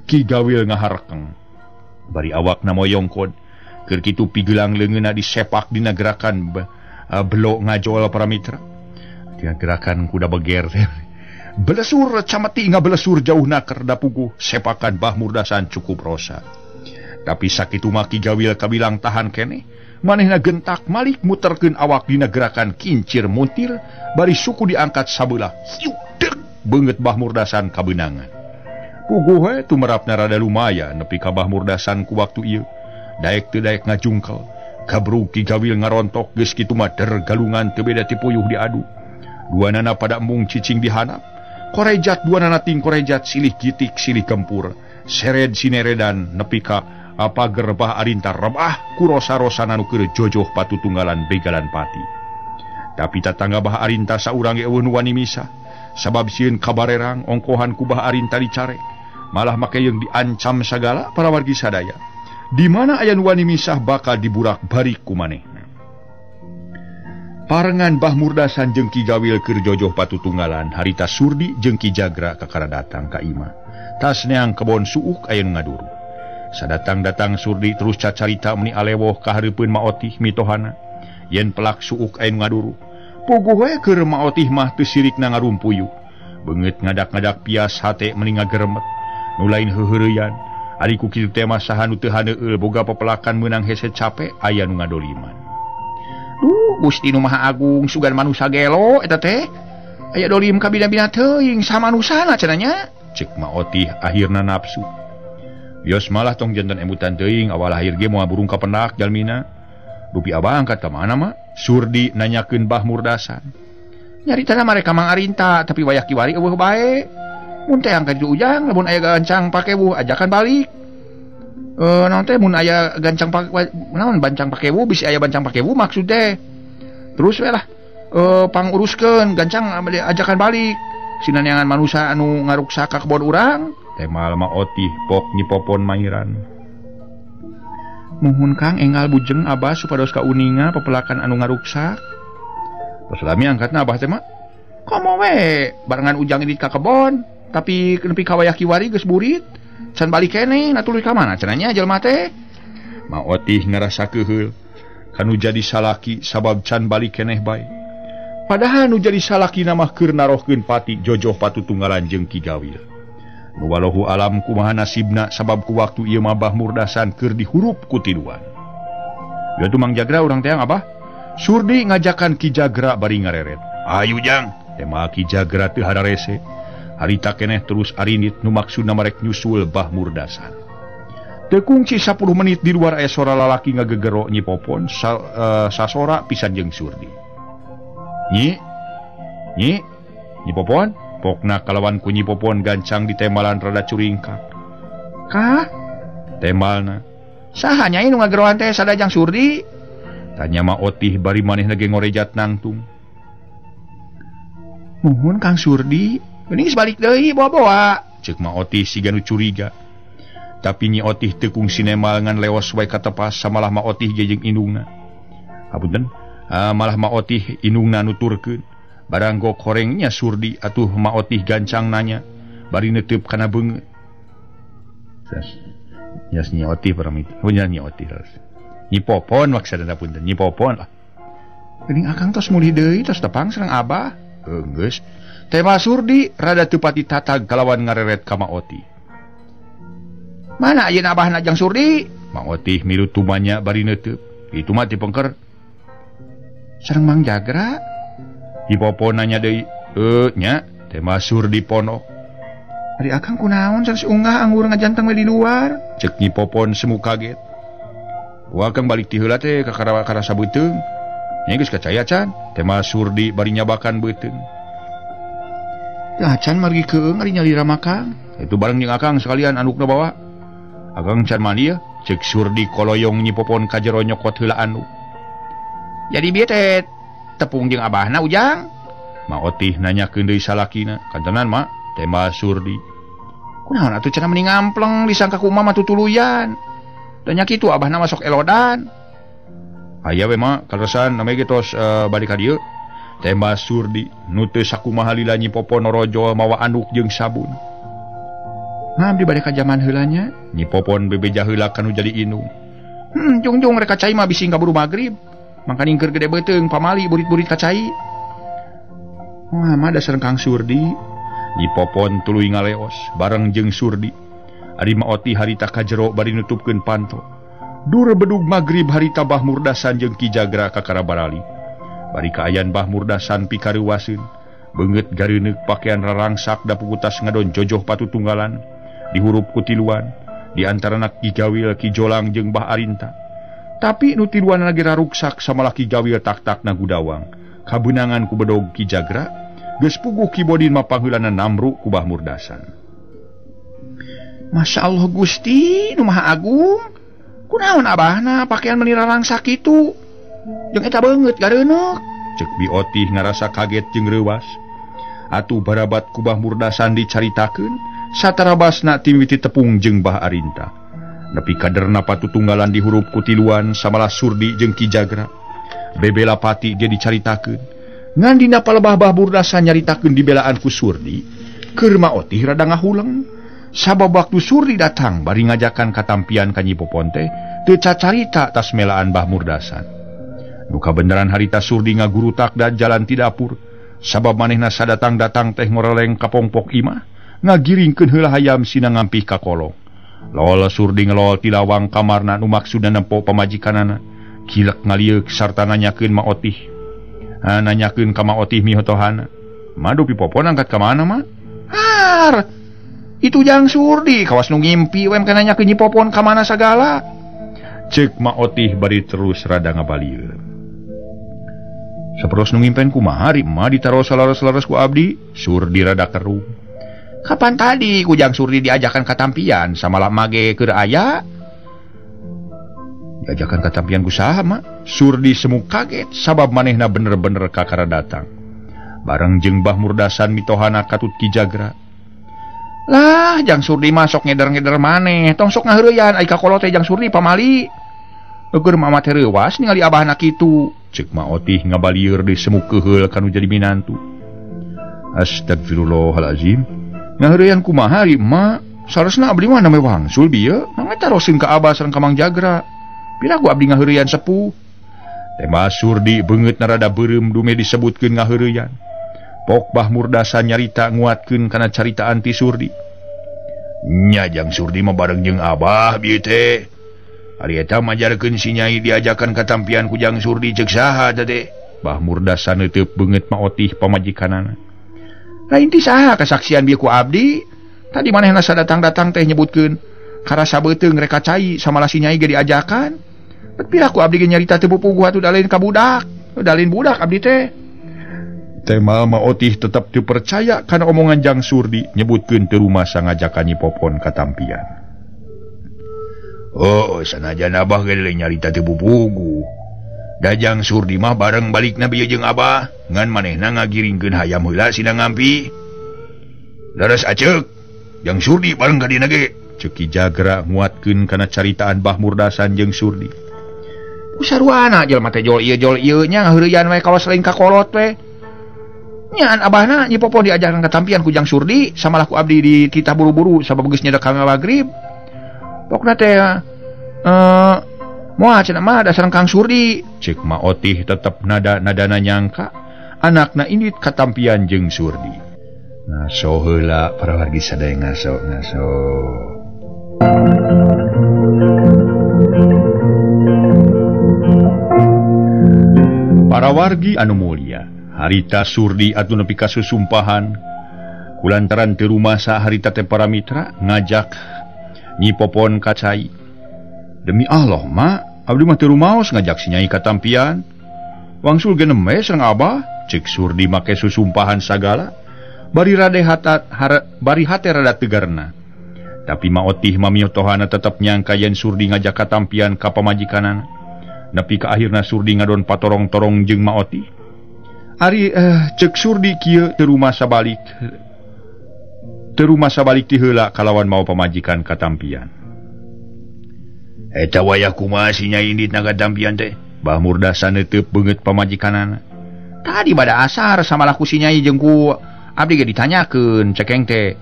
Ki Gawil ngaharekeng. Bari awakna moyongkod. Keur kitu pigelang leungeunna disepak dina gerakan belok ngajol para mitra. Dina gerakan kuda beger teh. Belesur cameti ngabelesur jauhna kerda puguh sepakan Bah Murdasan cukup rosa. Tapi sakitu mah Ki Gawil kabilang tahan keneh. Manehna gentak malik muterkeun awak dina gerakan kincir muntir bari suku diangkat sabelah. Hiu deg beungeut Bah Murdasan kabeunangan. Puguh we tumerapna rada lumayan nepi ka Bah Murdasan ku waktu ieu. Daek teu daek ngajungkel. Kabrug Ki Gawil ngarontok geus kitu mah der galungan teu beda ti puyuh diadu. Duanana pada embung cicing di handap. Korejat duanana ting korejat silih gitik silih gempur. Sered sineredan nepi ka pager Bah Arinta rebah ku rosa-rosana nu keur jojoh patutunggalan begalan pati. Tapi tatangga Bah Arinta saurang ge eueuh nu wani misah. Sabab sieun kabarerang ongkohan ku Bah Arinta dicarek. Malah make jeung diancam sagala para wargi sadaya. Di mana aya nu wani misah bakal diburak bari ku manehna. Parengan Bah Murdasan jeung Ki Gawil keur jojoh patutunggalan harita Surdi jeung Ki Jagra kakara datang ka imah. Tas neang kebon suuk aya nu ngaduru. Sadatang-datang Surdi terus cacarita meuni alewoh ka hareupeun Maotih mitohana. Yen pelak suuk aya nu ngaduru. Puguh we keur Maotih mah teu sirikna ngarumpuyu. Beungeut ngadak-ngadak pias hate meuni ngageremet. Nu lain heuheureyan. Ari ku kitu teh mah saha nu teu haneueul boga pepelakan meunang hese cape aya nu ngadoliman. Duh, Gusti nu Maha Agung sugan manusa gelo eta teh. Aya dolim ka bina-bina teuing sa manusana cenah nya. Ceuk Maotih akhirna nafsu. Yos malah tong janten emutan teuing awal lahir ge moal burung kapendak jalmina. Dupi abah angkat ka mana mah? Surdi nanyakeun Bah Murdasan. Nyaritana mereka Mang Arinta tapi wayah kiwari eueuh bae. Mun teh angkat di ujang lamun aya gancang pakewu ajakan balik. Naon teh mun aya gancang naon bancang pakewu bisi aya bancang pakewu maksud teh. Terus we lah panguruskeun gancang ajakan balik. Sinaneangan manusa anu ngaruksak ka kebon urang. Temal Maotih pok nyipopon mairan. Muhun Kang enggal bujeng abah supados kauninga pepelakan anu ngaruksak. Terus lami angkatna abah teh mah. Komo we barengan ujang indit ka kebon. Tapi nepi ka wayah kiwari geus burit. Can balik keneh na tuluy ka mana cenah nya jelema teh. Maotih ngarasa keuheul kanu jadi salaki sabab can balik keneh bae. Padahal nu jadi salaki mah keur narohkeun pati jojoh patutunggalan jeung Ki Gawil. Nu walahu alam kumaha nasibna sabab ku waktu ieu mah Bah Murdasan keur dihurup ku tiduan. Ya tuh Mang Jagra urang teang abah. Surdi ngajakan Ki Jagra bari ngareret. Ayu jang, tema Ki Jagra teu hararese. Harita keneh terus arinit nu maksudna marek nyusul Bah Murdasan. Teu kungci 10 menit di luar aya sora lalaki ngagegero Nyi Popon sasora pisan jeung Surdi. Nyi, Nyi, Nyi Popon, pokna kalawan ku Nyi Popon gancang ditembalan rada curingkak. Kah? Tembalna. Saha nyai nu ngageroan teh sadajang Surdi? Tanya Maotih bari manehna ge ngorejat nangtung. Muhun Kang Surdi, geuning geus balik deui bawa-bawa. Ceuk Maotih siga nu curiga. Tapi Nyi Otih teu kungsi nemal ngan leos wae katepas samalah Maotih ge jeung indungna. Hapunten, Malah Maotih indungna nuturkeun. Barang gok horengnya Surdi atuh Maotih gancang nanya bari neuteub kana beungeut. Nya Nyi Otih paramit. Oh nya Nyi Otih. Nyi Popon maksudna punten, Nyi Popon lah. Geuning akang tos mulih deui tos tepang sareng abah. Geus. Tema Surdi rada teu pati tatag kalawan ngareret ka Maotih. Mana ayeuna abahna Jang Surdi? Maotih milu tumanya bari neuteub. Itu mah ti pengker. Sareng Mang Jagra? Nyi Popon nanya deui. Nya, tema Surdi ponok. Ari akang kunaon sanes unggah anggur ngajanteng we di luar? Cek Nyi Popon semu kaget. Ku akang balik ti heula teh ka karasa beuteung. Nya geus kacaya can, tema Surdi bari nyabakan beuteung. Tah can margi keung ari nyalira makang. Itu bareng jeung akang sekalian andukna bawa. Akang can mandi ya, cek Surdi koloyong Nyi Popon ka jero nyokot heula anduk. Jadi bieu teh tepung jeung abahna Ujang? Maotih nanyakeun deui salakina, kantenan mak. Tema Surdi. Kunaon atuh cenah meni ngampleng disangka ku mama tutuluyan. Da nya kitu abahna masuk elodan. Aya we mah kaleresan namanya ge tos balik ka dieu. Tema Surdi nu teu sakumaha lila Nyi Popon norojo mawa anduk jeung sabun. Ngabdi bade ka jaman heula nya. Nyi Popon bebeja heula kanu jadi indung. Jungjung rek ka cai mah bisi kaburu magrib. Mangkaning keur gede beuteung pamali burit-burit ka cai. Wah, mah dasar Kang Surdi. Nyi Popon tuluy ngaleos bareng jeung Surdi. Ari Maotih harita ka jero bari nutupkeun panto. Dur bedug magrib harita Bah Murdasan jeung Ki Jagra kakara barali. Bari kaayan Bah Murdasan pikareuwaseun. Beungeut gareuneuk pakaian rarangsak da pukutas ngadon jojoh patutunggalan dihurup ku tiluan. Di antarana Ki Gawil, Ki Jolang jeung Bah Arinta. Tapi nu tiluan lagi raruksak samalah Ki Gawil tak-takna gudawang. Kabeunangan ku bedog Ki Jagra. Geus puguh Ki Bodin mah pangheulana namru ku Bah Murdasan. Masya Allah Gusti, nu Maha Agung. Kunaon abahna pakaian meni rarangsak kitu? Jeung eta beungeut gareuneuk. Cek Bi Otih ngarasa kaget jeung reuwas. Atuh barabat ku Bah Murdasan dicaritakeun, satarabasna timiti tepung jeung Bah Arinta. Nepi kaderna patutunggalan dihurup ku tiluan samalah Surdi jeung Ki Jagra. Bebela pati ge dicaritakeun. Ngan dina palebah Bah Murdasan nyaritakeun dibelaan ku Surdi, keur Maotih rada ngahuleng. Sabab waktu Surdi datang bari ngajakan katampian ka Nyi Popon teh teu cacarita tas melaan Bah Murdasan. Nu kabeneran harita Surdi ngagurutak dan jalan ti dapur. Sabab manehna sadatang-datang teh ngoreleng ka pongpok imah, ngagiringkeun heula hayam sina ngampih ka kolong. Lol Surdi ngelol ti lawang kamarna nu maksudna nempo pamajikanana. Kilek ngalieuk sarta nanyakeun Maotih. Nanyakeun ka Maotih mihotohana. Madu Pi Popon angkat ka mana mah? Har. Itu Jang Surdi kawas nu ngimpi we mah nanyakeun Nyi Popon ka mana sagala. Ceuk Maotih bari terus rada ngabalieun. Saperos nu ngimpen kumaha ari mah ditaros salaras-laras ku abdi? Surdi rada keruh. Kapan tadi ku Jang Surdi diajakan katampian samalah mage keur aya? Diajakan katampian ku saha mah? Surdi semu kaget sabab manehna bener-bener kakara datang. Bareng jeung Bah Murdasan mitohana katut Ki Jagra. Lah, Jang Surdi mah sok ngeder-ngeder maneh, tong sok ngaheureuyan ai ka kolot teh Jang Surdi pamali. Eueur mama teh reuwas ningali abahna kitu. Ceuk Maotih ngabalieur deui semu keuheul kanu jadi minantu. Astagfirullahalazim. Ngaheureuyan kumaha ari emak? Sarosna abdi mah name wangsul bieu, mangga taroseun ka abah sareng ka Mang Jagra. Piraku abdi ngaheureuyan sepuh. Tema Surdi beungeutna rada beureum dume disebutkeun ngaheureuyan. Pok Bah Murdasan nyarita nguatkeun kana caritaan ti Surdi. Nya Jang Surdi mah bareng jeung abah bieu teh. Ari eta majarkeun si Nyai diajakan katampian ku Jang Surdi ceuk saha teh. Bah Murdasan neuteub beungeut Maotih pamajikanana. Lain ti saha kasaksian bieu ku abdi? Tadi manehna sadatang-datang teh nyebutkeun karasa beuteung rek ka cai samalah si Nyai ge diajakan. Bet piraku abdi ge nyarita teu puguh atuh da lain ka budak. Da lain budak abdi teh. Tema Maotih tetap dipercaya karena omongan Jang Surdi nyebutkeun teu rumasa ngajakan Nyi Popon katampian. Oh, sanajan abah ge nyarita teu puguh. Da Jang Surdi mah bareng balikna bieu jeung abah, ngan manehna ngagiringkeun hayam heula sina ngampi. Leres aceuk, Jang Surdi bareng ka dina ge. Ceuk Ki Jagra nguatkeun kana caritaan Bah Murdasan jeung Surdi. Ku saruana jelema teh jol ieu nya ngaheureuyan we kawas lain ka kolot we. Nyaan abahna Nyi Popon diajarkan katampian ku Jang Surdi samalah ku abdi di titah buru-buru sabab geus nyedak ka magrib. Pokna teh moal cenah mah dasar Kang Surdi. Cek Ma Otih tetep nada-nadana nyangka anakna indit katampian jeung Surdi. Ngaso heula para wargi sadaya ngaso. Para wargi anu mulia, harita Surdi atuh nepi ka susumpahan kulantaran teu rumasa harita teh para mitra ngajak Nyi Popon ka cai. Demi Allah ma, abdi mah teu rumaos ngajak si Nyai katampian. Wangsul ge nembe sareng abah, cek Surdi make susumpahan sagala. Bari rade bari hate rada tegarna. Tapi Ma Otih mamiotohana tetep nyangka yen Surdi ngajak katampian ka pamajikanana. Nepi ka akhirna Surdi ngadon patorong-torong jeung Ma Otih. Ari cek Surdi kieu teu rumasa balik ti heula kalawan mau pamajikan katampian. Eta wayah kumaha si Nyai indit na katampian teh? Bah Murdasan neuteub beungeut pamajikanana. Tadi bada asar samalah ku si Nyai jeung ku abdi ge ditanyakeun cekeng teh.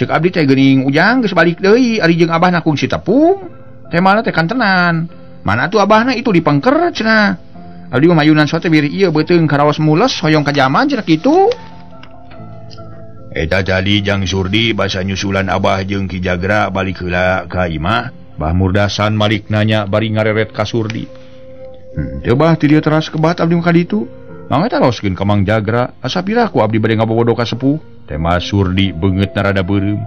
Cek abdi teh geuning Ujang geus balik deui ari jeung abahna kungsi tepung. Teh mana teh kantenan. Mana tuh abahna itu dipengker cenah. Abdi mah mayunan sote biri ieu beuteung karaos mules hoyong ka jaman cenah kitu. Eta tadi Jang Surdi basa nyusulan abah jeung Ki Jagra balik heula ka imah. Bah Murdasan malik nanya bari ngareret ka Surdi. Teu bah ti dieu teras kebat abdi mah ka ditu. Mangga taroskeun ka Mang Jagra, asa pira ku abdi bade ngabobodo ka sepuh. Tema Surdi beungeutna rada beureum.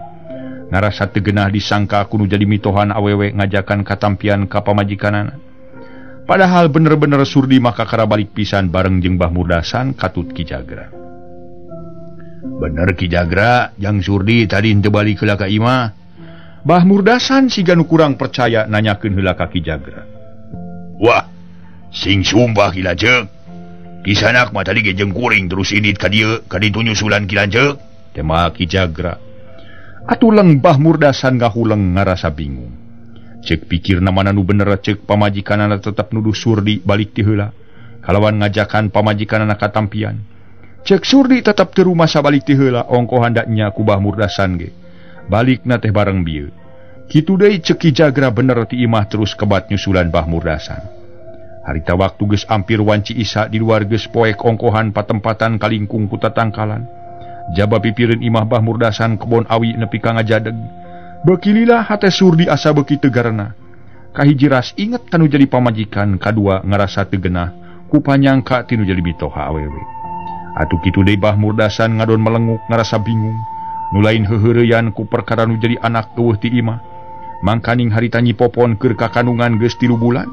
Ngarasa teu geunah disangka kudu jadi mitohan awewe ngajakan katampian ka pamajikanana. Padahal bener-bener Surdi mah kakara balik pisan bareng jeung Bah Murdasan katut Ki Jagra. Bener Ki Jagra, Jang Surdi tadi henteu balik heula ka imah. Bah Murdasan siga nu kurang percaya nanyakeun heula ka Ki Jagra. Wah, sing sumpah Ki Lanceuk. Kisanak mah tadi ge jeung kuring terus indit ka dieu, ka ditu nyusulan Ki Lanceuk. Tema Ki Jagra. Atuh leng Bah Murdasan ngahuleng ngarasa bingung. Cek pikirna mana nu bener cek pamajikanana tetep nuduh Surdi balik ti heula. Kalawan ngajakan pamajikanana katampian. Cek Surdi tetep teu rumasa balik ti heula ongkoh handaknya ku Bah Murdasan ge. Balikna teh bareng bieu. Kitu deui cek Ki Jagra bener ti imah terus kebat nyusulan Bah Murdasan. Harita waktu geus ampir wanci Isa di luar geus poek ongkohan patempatan kalingkung ku tatangkalan. Jaba pipireun imah Bah Murdasan kebon awi nepi ka ngajadeg. Beuki lila hate Surdi asa beuki tegarna. Kahiji ras inget kanu jadi pamajikan, kadua ngarasa teu geunah ku panyangka tinu jadi mitoha awewe. Atuh kitu deui Bah Murdasan ngadon melenguk ngarasa bingung. Nu lain heuheureyan ku perkara nu jadi anak eueuh ti imah. Mangkaning harita Nyi Popon keur kakandungan geus 3 bulan.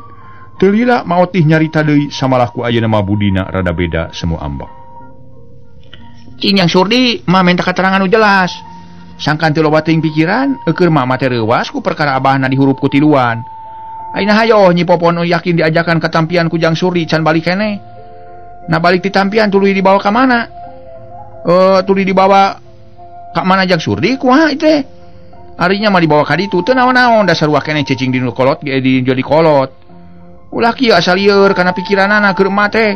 Teu lila Ma Otih nyarita deui samalah ku ayeuna mah budina rada beda semua ambek. Cing Jang Surdi mah minta keterangan nu jelas. Sangkan teu loba teuing pikiran, eukeun mah teh reuwas ku perkara abahna dihurup ku tiluan. Ayeuna hayoh Nyi Popon yakin diajakan katampian ku Jang Surdi can balik keneh. Nah balik ti tampian tuluy dibawa ka mana? Tuluy dibawa ka mana Jang Surdi kumaha teh? Arinya mah dibawa ka ditu teu naon-naon dasar wa keneh cicing di nu kolot ge di jadi kolot. Ulah kieu asal lieur kana pikiranana keur emak teh.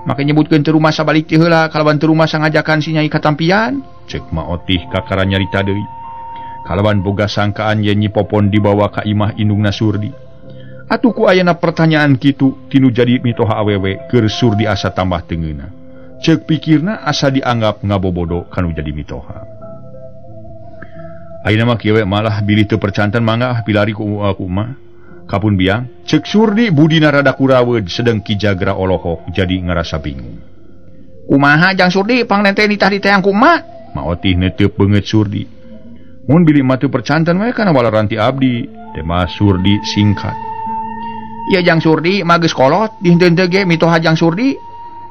Make nyebutkeun teu rumasa balik ti heula kalawan teu rumasa ngajakan si Nyai katampian. Cek Ma Otih kakara nyarita deui. Kalawan boga sangkaan yen Nyi Popon dibawa ka imah indungna Surdi. Atuh ku ayana pertanyaan kitu tinu jadi mitoha awewe keur Surdi asa tambah teu ngeunah. Cek pikirna asa dianggap ngabobodo kanu jadi mitoha. Ayeuna mah kieu we malah bilih teu percanten mangga pilari ku mah. Kapun biang, cek Surdi budina rada kuraweud sedeng Ki Jagra olohok jadi ngarasa bingung. Kumaha Jang Surdi pangnente nitah diteang ku emak? Ma Otih neuteub beungeut Surdi. Mun bilih mah teu percanten we kana walaranti abdi, tema Surdi singkat. Ieu Jang Surdi mah geus kolot dihenteu-henteu ge mitoha Jang Surdi.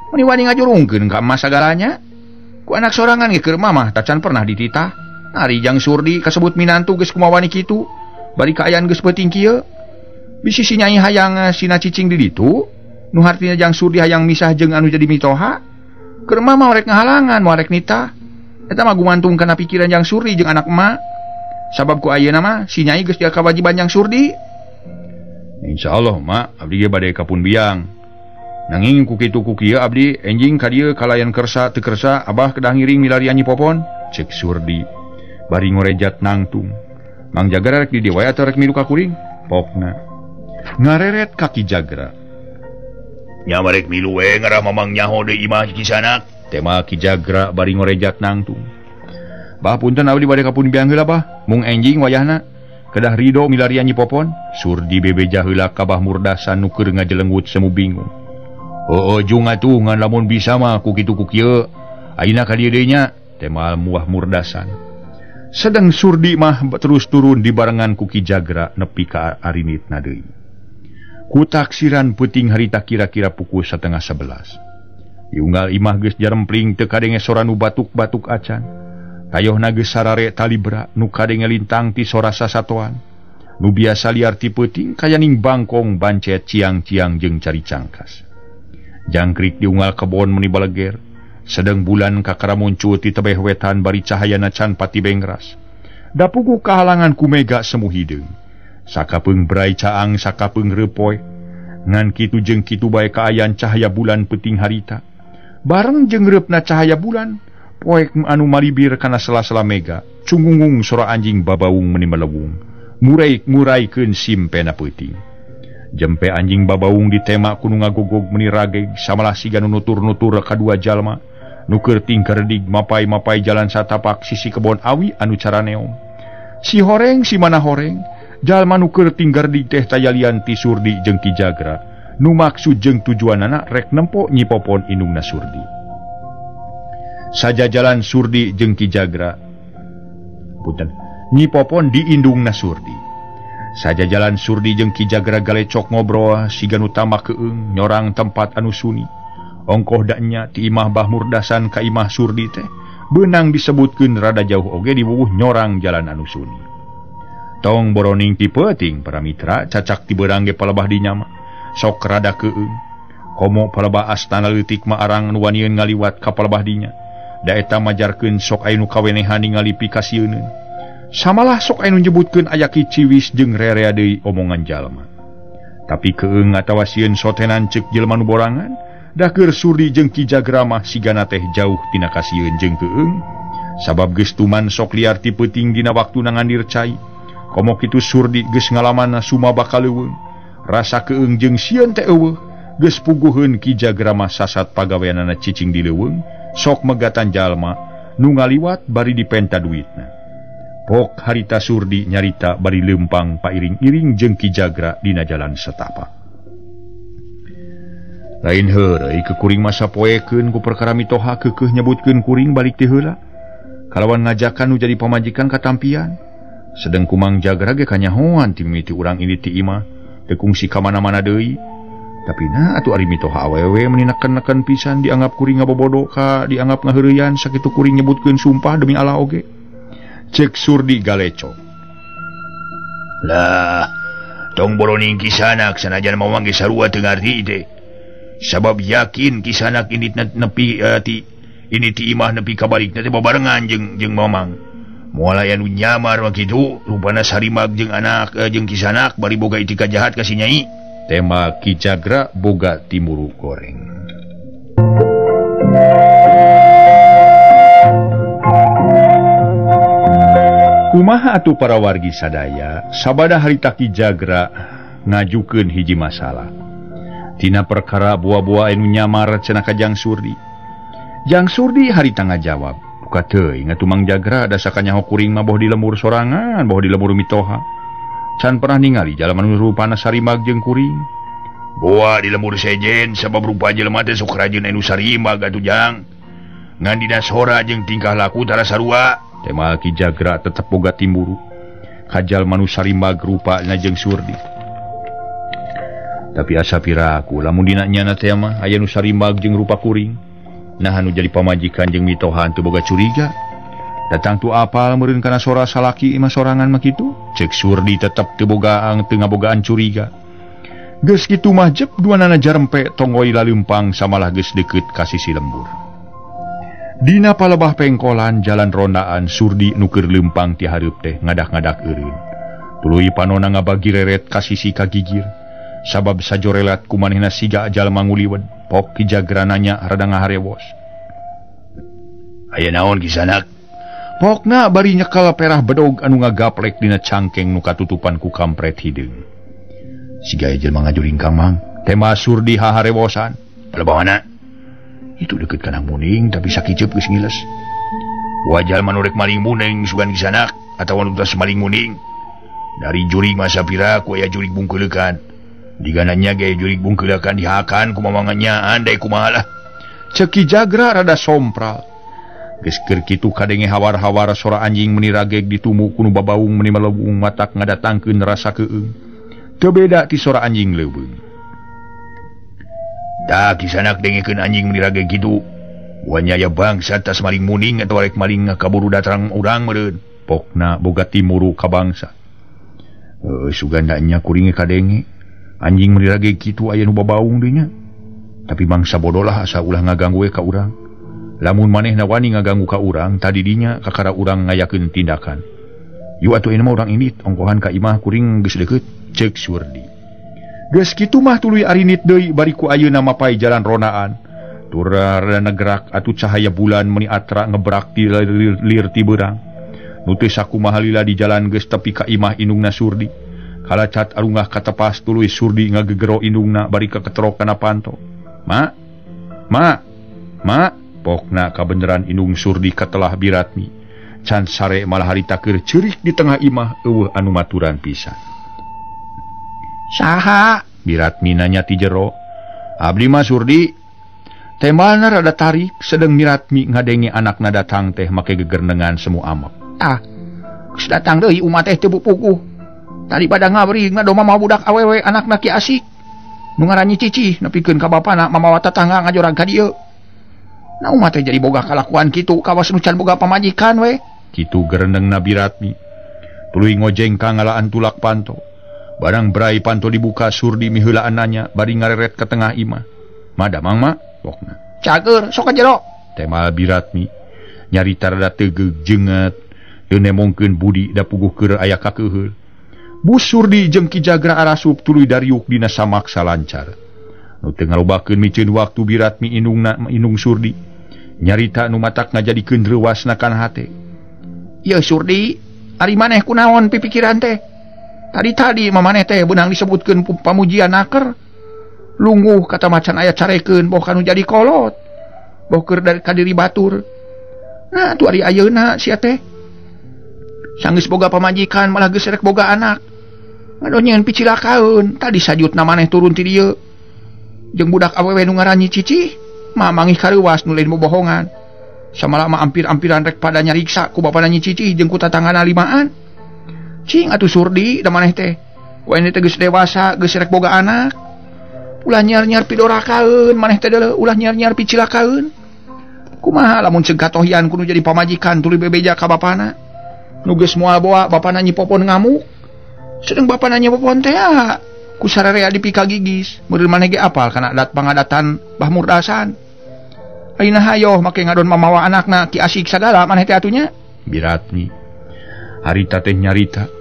Meuni wani ngajurungkeun ka emak sagalanya. Ku anak sorangan ge keur mamah tacan pernah dititah. Ari Jang Surdi kasebut minantu geus kumaha wani kitu. Bari kaayaan geus peuting kieu. Bisi si Nyai hayang sina cicing di ditu, nu hartina Jang Surdi hayang misah jeung anu jadi mitoha. Keur mah rek ngahalangan, moal rek nitah. Eta mah gumantung kana pikiran Jang Surdi jeung anak emak. Sabab ku ayeuna mah si Nyai geus dia kawajiban Jang Surdi. Insyaallah mak abdi ge bade ka pun biang. Nanging ku kitu ku kieu abdi enjing ka dieu kalayan kersa teu kersa abah kedah ngiring milarian Nyi Popon. Cek Surdi bari ngorejat nangtung. Mang Jagra rek di dieu wae atawa rek milu ka kuring? Pokna. Ngareret ka Ki Jagra. Nya rek milu we ngarah mamang nyaho deui imah kisanak. Tema Ki Jagra bari ngorejat nangtung. Bah punten abdi bade ka pun biang heula bah. Mung enjing wayahna kedah rido milarian Nyi Popon. Surdi bebeja heula ka Bah Murdasan nu keur ngajelenggut semu bingung. Heueuh jung atuh ngan lamun bisa mah ku kitu ku kieu. Ayeuna ka dieu deui nya. Tema Muah Murdasan. Sedang Surdi mah terus turun di barengan ku Ki Jagra nepi ka arinitna deui. Ku taksiran peuting harita kira-kira pukul 10:30. Diunggal imah geus jarempling teu kadenge sora nu batuk-batuk acan. Tayohna geus sarare talibra nu kadenge lintang ti sora sasatoan. Nu biasa liar ti peuting kayaning bangkong bancet ciang-ciang jeung cari cangkas. Jangkrik diunggal kebon meni baleger. Sedang bulan kakara muncul ti tebeh wetan bari cahayana can pati bengras. Dapugu kahalangan ku mega semu hideung. Sakapeung brai caang sakapeung reupoy. Ngan kitu jeung kitu bae kaayan cahaya bulan peuting harita. Bareng jeung reupna cahaya bulan, poek anu malibir kana sela-sela mega, cungungung sora anjing babaung meni melewung. Murai-muraikeun simpena peuting. Jempe anjing babaung ditema ku nu ngagogog meni rageg samalah siga nu nutur-nutur kadua jalma. Nu keur tingkerdig mapai-mapai jalan satapak sisi kebon awi anu caraneom. Si horeng si mana horeng, jalma nu keur tingkerdig teh tayalian ti Surdi jeung Ki Jagra. Nu maksud jeung tujuanana rek nempo Nyi Popon indungna Surdi. Saja jalan Surdi jeung Ki Jagra. Punten, Nyi Popon di indungna Surdi. Saja jalan Surdi jeung Ki Jagra galecok ngobrol siga nu tambah keung nyorang tempat anu sunyi. Ongkoh daknya ti imah Bah Murdasan ka imah Surdi teh beunang disebutkeun rada jauh oge diwuwuh nyorang jalan anu sunyi. Tong boroning ti peuting para mitra cacak ti beurang ge palebah di nyama. Sok rada keung. Komo palebah astana leutik mah arang nu wanieun ngaliwat ka palebah dinya. Da eta majarkeun sok aya nu kawenehan ningali pikasieuneun. Samalah sok aya nu nyebutkeun aya kiciwis jeung rerea deui omongan jalma. Tapi keung atawa sieun sotenan ceuk jelema nu borangan, da keur Surdi jeung Ki Jagra mah sigana teh jauh tina kasieun jeung keung. Sabab geus tuman sok liar ti peuting dina waktuna ngandir cai. Komo kitu Surdi geus ngalaman sumaba ka leuweung. Rasa keung jeung sieun teh eueuh, geus puguheun Ki Jagra mah sasat pagaweanana cicing di leuweung, sok megatan jalma nu ngaliwat bari dipenta duitna. Pok harita Surdi nyarita bari leumpang pairing-iring jeung Ki Jagra dina jalan setapak. Lain heureuy ke kuring masa poekeun ku perkara mitoha keukeuh nyebutkeun kuring balik ti heula. Kalawan ngajakan nu jadi pamajikan katampian. Sedeng kumang Jagra ge kanyahoan ti mimiti urang ini ti imah, teu kungsi ka mana-mana deui. Tapi nah atuh ari mitoha awewe meni neken-neken pisan dianggap kuring ngabobodo ka dianggap ngaheureuyan sakitu kuring nyebutkeun sumpah demi Allah oge. Cek Surdi galeco. Lah, tong boroning kisanak sanajan mamang ge sarua teu ngarti teh. Sabab yakin kisanak ini nepi ti ini ti imah nepi ka balikna teh babarengan jeung mamang. Moal aya nu nyamar mah kitu, rupana sarimag jeung anak jeung kisanak bari boga itikad jahat ka si Nyai. Tema Ki Jagra boga timuru goreng. Kumaha atuh para wargi sadaya, sabada harita Ki Jagra ngajukeun hiji masalah. Tina perkara buah-buah anu nyamar cenah ka Jang Surdi. Jang Surdi harita ngajawab, "Duka teuing atuh Mang Jagra da sakanyaho kuring mah boh di lembur sorangan, boh di lembur mitoha. Can pernah ningali jalma nu rupana sarimag jeung kuring." Boa di lembur sejen sabab rupa jelema teh sok rajin anu sarimag atuh Jang. Ngan dina sora jeung tingkah laku tara sarua. Tema Ki Jagra tetep boga timburu. Ka jalma nu sarimag rupana jeung Surdi. Tapi asa piraku lamun dina nyana teh mah aya nu sarimag jeung rupa kuring. Nah anu jadi pamajikan jeung mitoha teu boga curiga. Datang tu apal meureun kana sora salaki imah sorangan mah kitu. Cek Surdi tetep teu bogaan teu ngabogaan curiga. Geus kitu mah jep duanana jarempe tonggoi laleumpang samalah geus deukeut ka sisi lembur. Dina palebah pengkolan jalan rondaan Surdi nu keur leumpang ti hareup teh ngadak-ngadak eureun. Tuluy panona ngabagi reret ka sisi ka gigir. Sabab sajorelat ku manehna siga jalma nguliwed. Pok Ki Jagra nanya rada ngaharewos. Aya naon Kisanak? Pokna bari nyekel perah bedog anu ngagaplek dina cangkeng nu katutupan ku kampret hideung. Siga jelma ngajuring Kang Mang. Tema Surdi haharewosan. Palebawana? Itu deket kana muning tapi sakiceup geus ngiles. Wajal manurek maling muning sugan Kisanak atawa nu tos maling muning. Dari jurig masa pira ku aya jurig bungkeulekan. Digananya ge jurig bungkeulekan dihakan ku mamangannya andai kumaha lah. Ceuk Ki Jagra rada sompral. Geus keur kitu kadenge hawar-hawar sora anjing meni rageg ditumu ku nu babaung meni malebung matak ngadatangkeun rasa keung. Teu beda ti sora anjing leuweung. Tah Kisanak dengekeun anjing meni rageg kitu. Wanya aya bangsa tas maling muning atawa rek maling kaburu datang urang meureun. Pokna boga timuru ka bangsa. Suganda nya kuring kadenge anjing meni rageg kitu aya nu babaung deui nya. Tapi bangsa bodoh lah asa ulah ngaganggu we ka urang. Lamun manehna wani ngaganggu ka urang tadi dinya kakara urang ngayakeun tindakan. Yu atuh ieu mah urang indit ongkohan ka imah kuring geus deukeut, ceuk Surdi. Geus kitu mah tuluy arinit deui bari ku ayeuna mapai jalan ronaan. Tur rada negerak atuh cahaya bulan meni atra ngebrak ti lir ti beurang. Nu teu sakumaha lila di jalan geus tepi ka imah indungna Surdi. Kalacat arungah katepas tuluy Surdi ngagegero indungna bari kaketrok kana panto. Ma, ma, ma. Pokna kabeneran indung Surdi katelah Biratmi. Can sare malah harita keur ceurik di tengah imah eueuh anu maturan pisan. Saha? Biratmi nanya ti jero. Abdi mah Surdi. Tembalna rada tarik sedeng Miratmi ngadenge anakna datang teh make gegernengan semu amek. Ah, geus datang deui umat teh teu puguh. Tadi pada ngabring ngadoma mah budak awewe anakna Ki Asik. Nu ngaran Cicih nepikeun ka bapana mamawa tatangga ngajorag ka dieu. Nah umat teh jadi boga kalakuan kitu kawas nu can boga pamajikan we. Kitu gerendengna Biratmi. Tuluy ngojeng ka ngalaan tulak panto. Barang berai panto dibuka Surdi miheulaan nanya bari ngareret ka tengah imah. Madamang ma pokna. Cager sok ka jero. Temal Biratmi nyarita rada tegeug jenget teu nemongkeun budi da puguh keur aya kakeuheul. Bu Surdi jeung Ki Jagra arasup tuluy dariuk dina samaksa lancar. Nu teu ngalobakeun miceun waktu Biratmi indungna indung Surdi. Nyarita nu matak ngajadikeun reuwasna kana hate. Ieu Surdi, ari maneh kunaon pipikiran teh? Tadi-tadi mamaneh teh beunang disebutkeun pamujian naker. Lungguh kata macan aya carekeun boh kanu jadi kolot. Boh keur dari kadiri batur. Nah, tuh ari ayeuna sia teh. Sanggeus boga pamajikan malah geus rek boga anak. Ngadonyeun picilakaeun, tadi sajutna maneh turun ti dieu. Jeung budak awewe nu ngaran Nyi Cicih, mah mangih kareuwas nu lain bobohongan. Samalama ampir-ampiran rek pada nyariksa ku bapana Nyi Cicih jeung ku tatanggana limaan. Cing atuh Surdi da maneh teh. Wae teh geus dewasa, geus rek boga anak. Ulah nyiar-nyiar pidorakaeun maneh teh deuleu, ulah nyiar-nyiar picilakaeun. Kumaha lamun ceuk katohian kudu jadi pamajikan tuluy bebeja ka bapana. Nu geus moal boa bapana Nyi Popon ngamuk. Sedeng bapana Nyi Popon teh ku sararea dipika gigis. Meureun maneh ge apal kana adat pangadatan Bah Murdasan. Ayeuna hayoh make ngadon mamawa anakna Ki Asik sagala maneh teh atunya. Biratmi harita teh nyarita.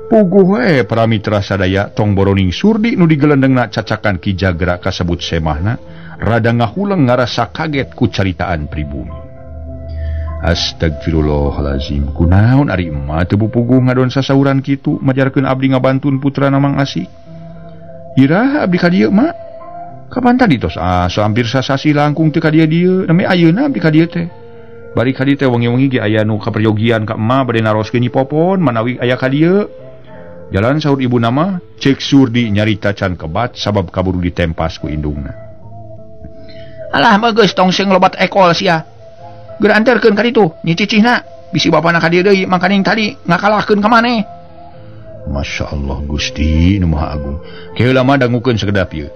Puguh we para mitra sadaya tong boroning Surdi nu digelendengna cacakan Ki Jagra kasebut semahna rada ngahuleng ngarasa kaget ku caritaan pribumi. Astagfirullahalazim, kunaon ari emak teu puguh ngadon sasauran kitu majarkeun abdi ngabantun putrana Mang Asik. Iraha abdi ka dieu mak? Kapan tadi tos asa hampir sasasi langkung teu ka dieu dieu, nami ayeuna abdi ka dieu teh. Bari ka dieu teh wengi-wengi ge aya nu kaperyogian ka emak bade naroskeun Nyi Popon manawi aya ka dieu. Jalan sahur ibu nama cek Surdi nyarita can kebat sabab kaburu ditempas ku indungna. Alah mah geus tong sing lobat ekol sia. Geura anterkeun ka ditu Nyi Cicihna, bisi bapana ka dieu deui mangkaning tadi ngakalahkeun ka maneh. Masya Allah Gusti nu Maha Agung. Keheula mah dangukeun sakedap ieu.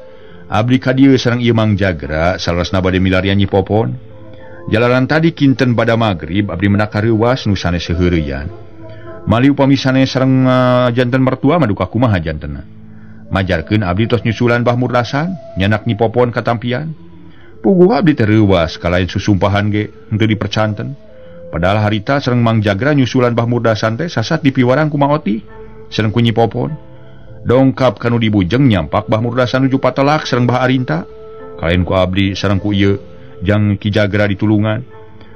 Abdi ka dieu sareng ieu Mang Jagra salarasna bade milarian Nyi Popon. Jalanan tadi kinten pada magrib abdi menak kareuwas nu sanes seuheureyan. Mali upami sanes sareng janten mertua mah duka kumaha jantenna. Majarkeun abdi tos nyusulan Bah Murdasan nyanak Nyi Popon katampian. Puguh abdi teh reuwas kalain susumpahan ge henteu dipercanten. Padahal harita sareng Mang Jagra nyusulan Bah Murdasan teh sasat dipiwarang ku Mang Oti sareng ku Nyi Popon. Dongkap kanu dibujeng nyampak Bah Murdasan nuju patelak sareng Bah Arinta. Kalayan ku abdi sareng ku ieu jang Ki Jagra ditulungan.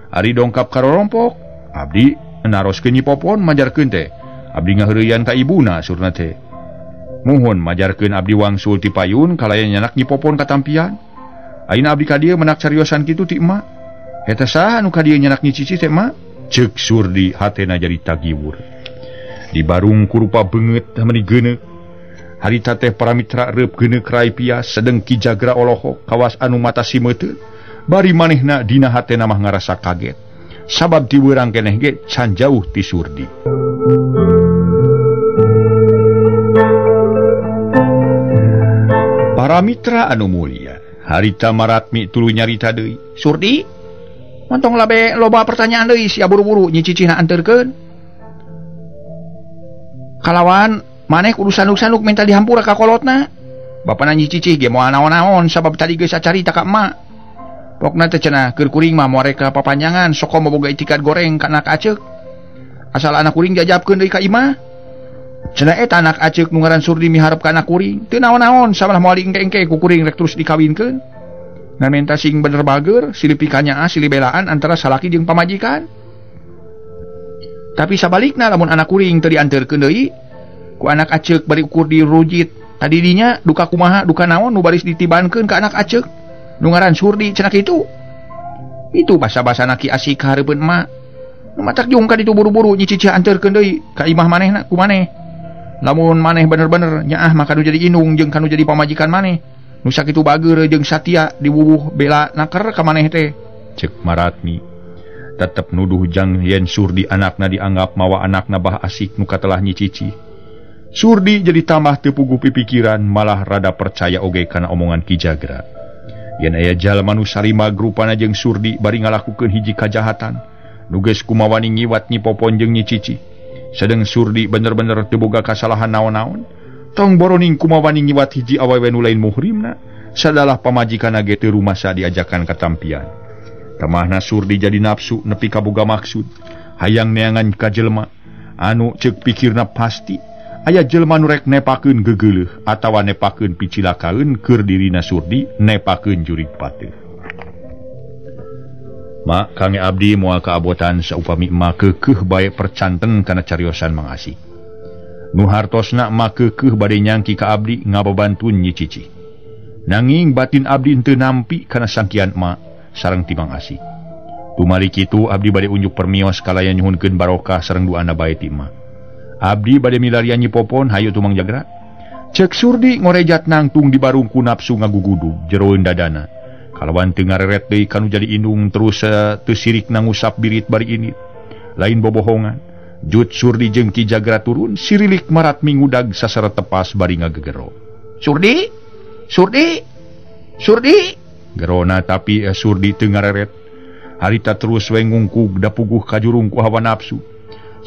Ari dongkap karorompok, abdi naroskeun Nyi Popon majarkeun teh. Abdi ngaheureuyan ka ibuna surna teh. Muhun majarkeun abdi wangsul ti payun kalayan nyanak Nyi Popon katampian. Ayeuna abdi ka dieu menak cariosan kitu ti emak. Eta saha nu ka dieu nyanak Nyi Cici teh emak? Ceuk Surdi hatena jadi tagiwur. Di barung kurupa beungeut meuni geuneuk. Harita teh para mitra reup geuneuk rai pias sedeng Ki Jagra olohok kawas anu mata simeuteun. Bari manehna dina hatena mah ngarasa kaget. Sabab diweurang keneh ge can jauh ti Surdi. Para mitra anu mulia, harita Maratmi tuluy nyarita deui. Surdi, montong labe loba pertanyaan deui sia buru-buru Nyi Cicihna anterkeun. Kalawan maneh kudu sanduk-sanduk minta dihampura ka kolotna. Bapana Nyi Cicih ge moal naon-naon sabab tadi geus sacarita ka emak. Pokna teh cenah keur kuring mah moal rek papanjangan sok komo boga itikat goreng ka anak aceuk. Asal anak kuring jajabkeun deui ka imah. Cenah eta anak aceuk nu ngaran Surdi miharep ka anak kuring. Teu naon-naon sabalah moal diengke-engke ku kuring rek terus dikawinkeun. Ngan menta sing bener bager, silih pikanyaah, silih belaan antara salaki jeung pamajikan. Tapi sabalikna lamun anak kuring teu dianterkeun deui ku anak aceuk bari ukur dirujit. Tadi dinya duka kumaha, duka naon nu baris ditibankeun ka anak aceuk nu ngaran Surdi cenah kitu. Itu basa-basana Ki Asik ka hareupeun emak. Nu matak jung ka ditu buru-buru Nyi Cicih anterkeun deui ka imah manehna ku maneh. Lamun maneh bener-bener nyaah maka nu jadi indung jeung kanu jadi pamajikan maneh. Nu sakitu bager jeung satia diwuwuh bela naker ka maneh teh. Ceuk Maratmi tetep nuduh jang yen Surdi anakna dianggap mawa anakna Bah Asik nu katelah Nyi Cicih. Surdi jadi tambah teu puguh pipikiran malah rada percaya oge kana omongan Ki Jagra. Yen aya jalma nu sarima grupana jeung Surdi bari ngalakukeun hiji kajahatan nu geus kumawani ngiwat Nyi Popon jeung Nyi Cicih. Sedeng Surdi bener-bener teu boga kasalahan naon-naon. Tong boroning kumawani ngiwat hiji awewe nu lain muhrimna, sadalah pamajikanna ge teu rumasa diajakan katampian. Tamahna Surdi jadi nafsu nepi ka boga maksud, hayang neangan ka jelema anu ceuk pikirna pasti aya jelema nu rek nepakeun gegeuleuh atawa nepakeun picilakaeun keur dirina Surdi nepakeun jurig pateuh. Mak kange abdi moal kaabotan saupami emak keukeuh bae percanten kana cariosan Mang Asik. Nu hartosna emak keukeuh bade nyangki ka abdi ngababantun Nyi Cicih. Nanging batin abdi henteu nampi kana sangkian emak sareng ti Mang Asik. Tumali kitu abdi bade unjuk permios kalayan nyuhunkeun barokah sareng duana bae ti emak. Abdi bade milarian Nyi Popon hayu tumang Jagra. Ceuk Surdi ngorejat nangtung di barung ku nafsu ngagugudug jeroeun dadana. Kalawan teu ngareret deui kanu jadi indung terus teu sirik nangusap birit bari ini. Lain bobohongan. Jut Surdi jeung Ki Jagra turun sirilik Maratmi ngudag sasara tepas bari ngagegero. Surdi! Surdi! Surdi! Gerona tapi Surdi teu ngareret. Harita terus we ngungkug da puguh kajurung ku hawa nafsu.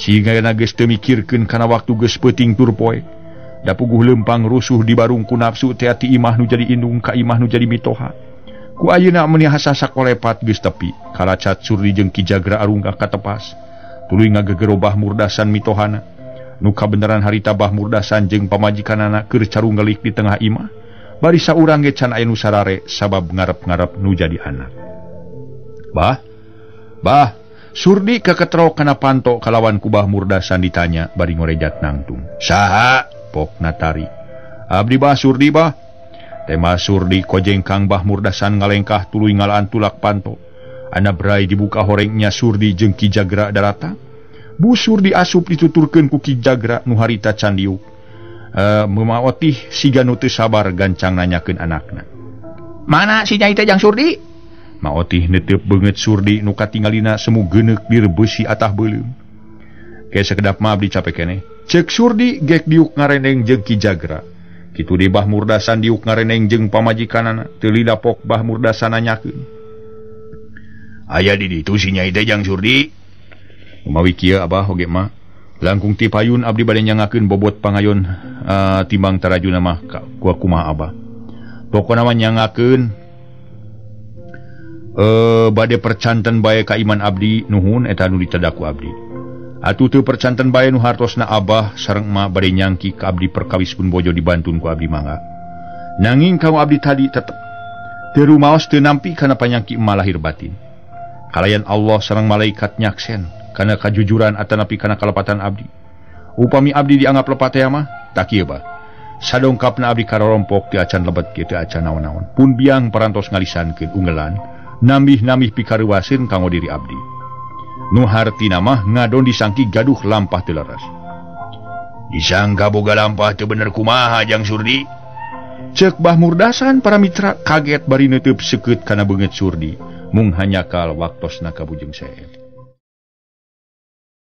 Sigana geus teu mikirkeun kana waktu geus peuting tur poe. Da puguh leumpang rusuh di barung ku nafsu teh ati imah nu jadi indung ka imah nu jadi mitoha. Ku ayeuna meuni hasasa kolepat geus tepi. Kalacat Surdi jeung Ki Jagra arunggah ka tepas. Tuluy ngagegero Bah Murdasan mitohana. Nu kabeneran harita Bah Murdasan jeung pamajikanana keur carunggelik di tengah imah. Bari saurang ge can aya nu sarare sabab ngarep-ngarep nu jadi anak. Bah, bah, Surdi kaketrok kana panto kalawan ku Bah Murdasan ditanya bari ngorejat nangtung. Saha? Pokna tari. Abdi Bah Surdi bah. Tema Surdi kojengkang Bah Murdasan ngalengkah tuluy ngalaan tulak panto. Ana brai dibuka horengnya Surdi jeung Ki Jagra darata. Bu Surdi asup dituturkeun ku Ki Jagra nu harita can diuk. Meumaotih siga nu teu sabar gancang nanyakeun anakna. Mana si nyai teh jang Surdi? Maotih neteup beungeut Surdi nu katingalina semu geuneuk direbeusi atah beuleum. Ke sakedap mah abdi capek keneh. Ceuk Surdi gek diuk ngareneng jeung Ki Jagra. Kitu di Bah Murdasan diuk ngareneng jeung pamajikanana teu lila pok Bah Murdasan nanyakeun. Aya di ditu si nyai teh jang Surdi. Kumawi kieu abah oge mah. Langkung ti payun abdi bade nyangakeun bobot pangayon timbang tarajuna mah ku kumaha abah. Pokona mah nyangakeun bade percanten bae ka iman abdi nuhun eta nu ditedaku abdi. Atuh teu percanten bae nu hartosna abah sareng emak bade nyangki ka abdi perkawis pun bojo dibantun ku abdi mangga. Nanging kanggo abdi tadi tetep teu rumaos teu nampi kana panyangki emak lahir batin. Kalayan Allah sareng malaikat nyaksen kana kajujuran atanapi kana kalepatan abdi. Upami abdi dianggap lepat teh mah tak kieu bah. Sadongkapna abdi karorompok teu acan lebet kieu teu acan naon-naon. Pun biang parantos ngalisankeun unggelan nambih-nambih pikaruaseun kanggo diri abdi. Nu hartina mah ngadon disangki gaduh lampah teu leres. Disangka boga lampah teu bener kumaha Jang Surdi? Ceuk Bah Murdasan para mitra kaget bari neuteub seukeut kana beungeut Surdi. Mung hanyakal waktosna ka Bujeng Seep.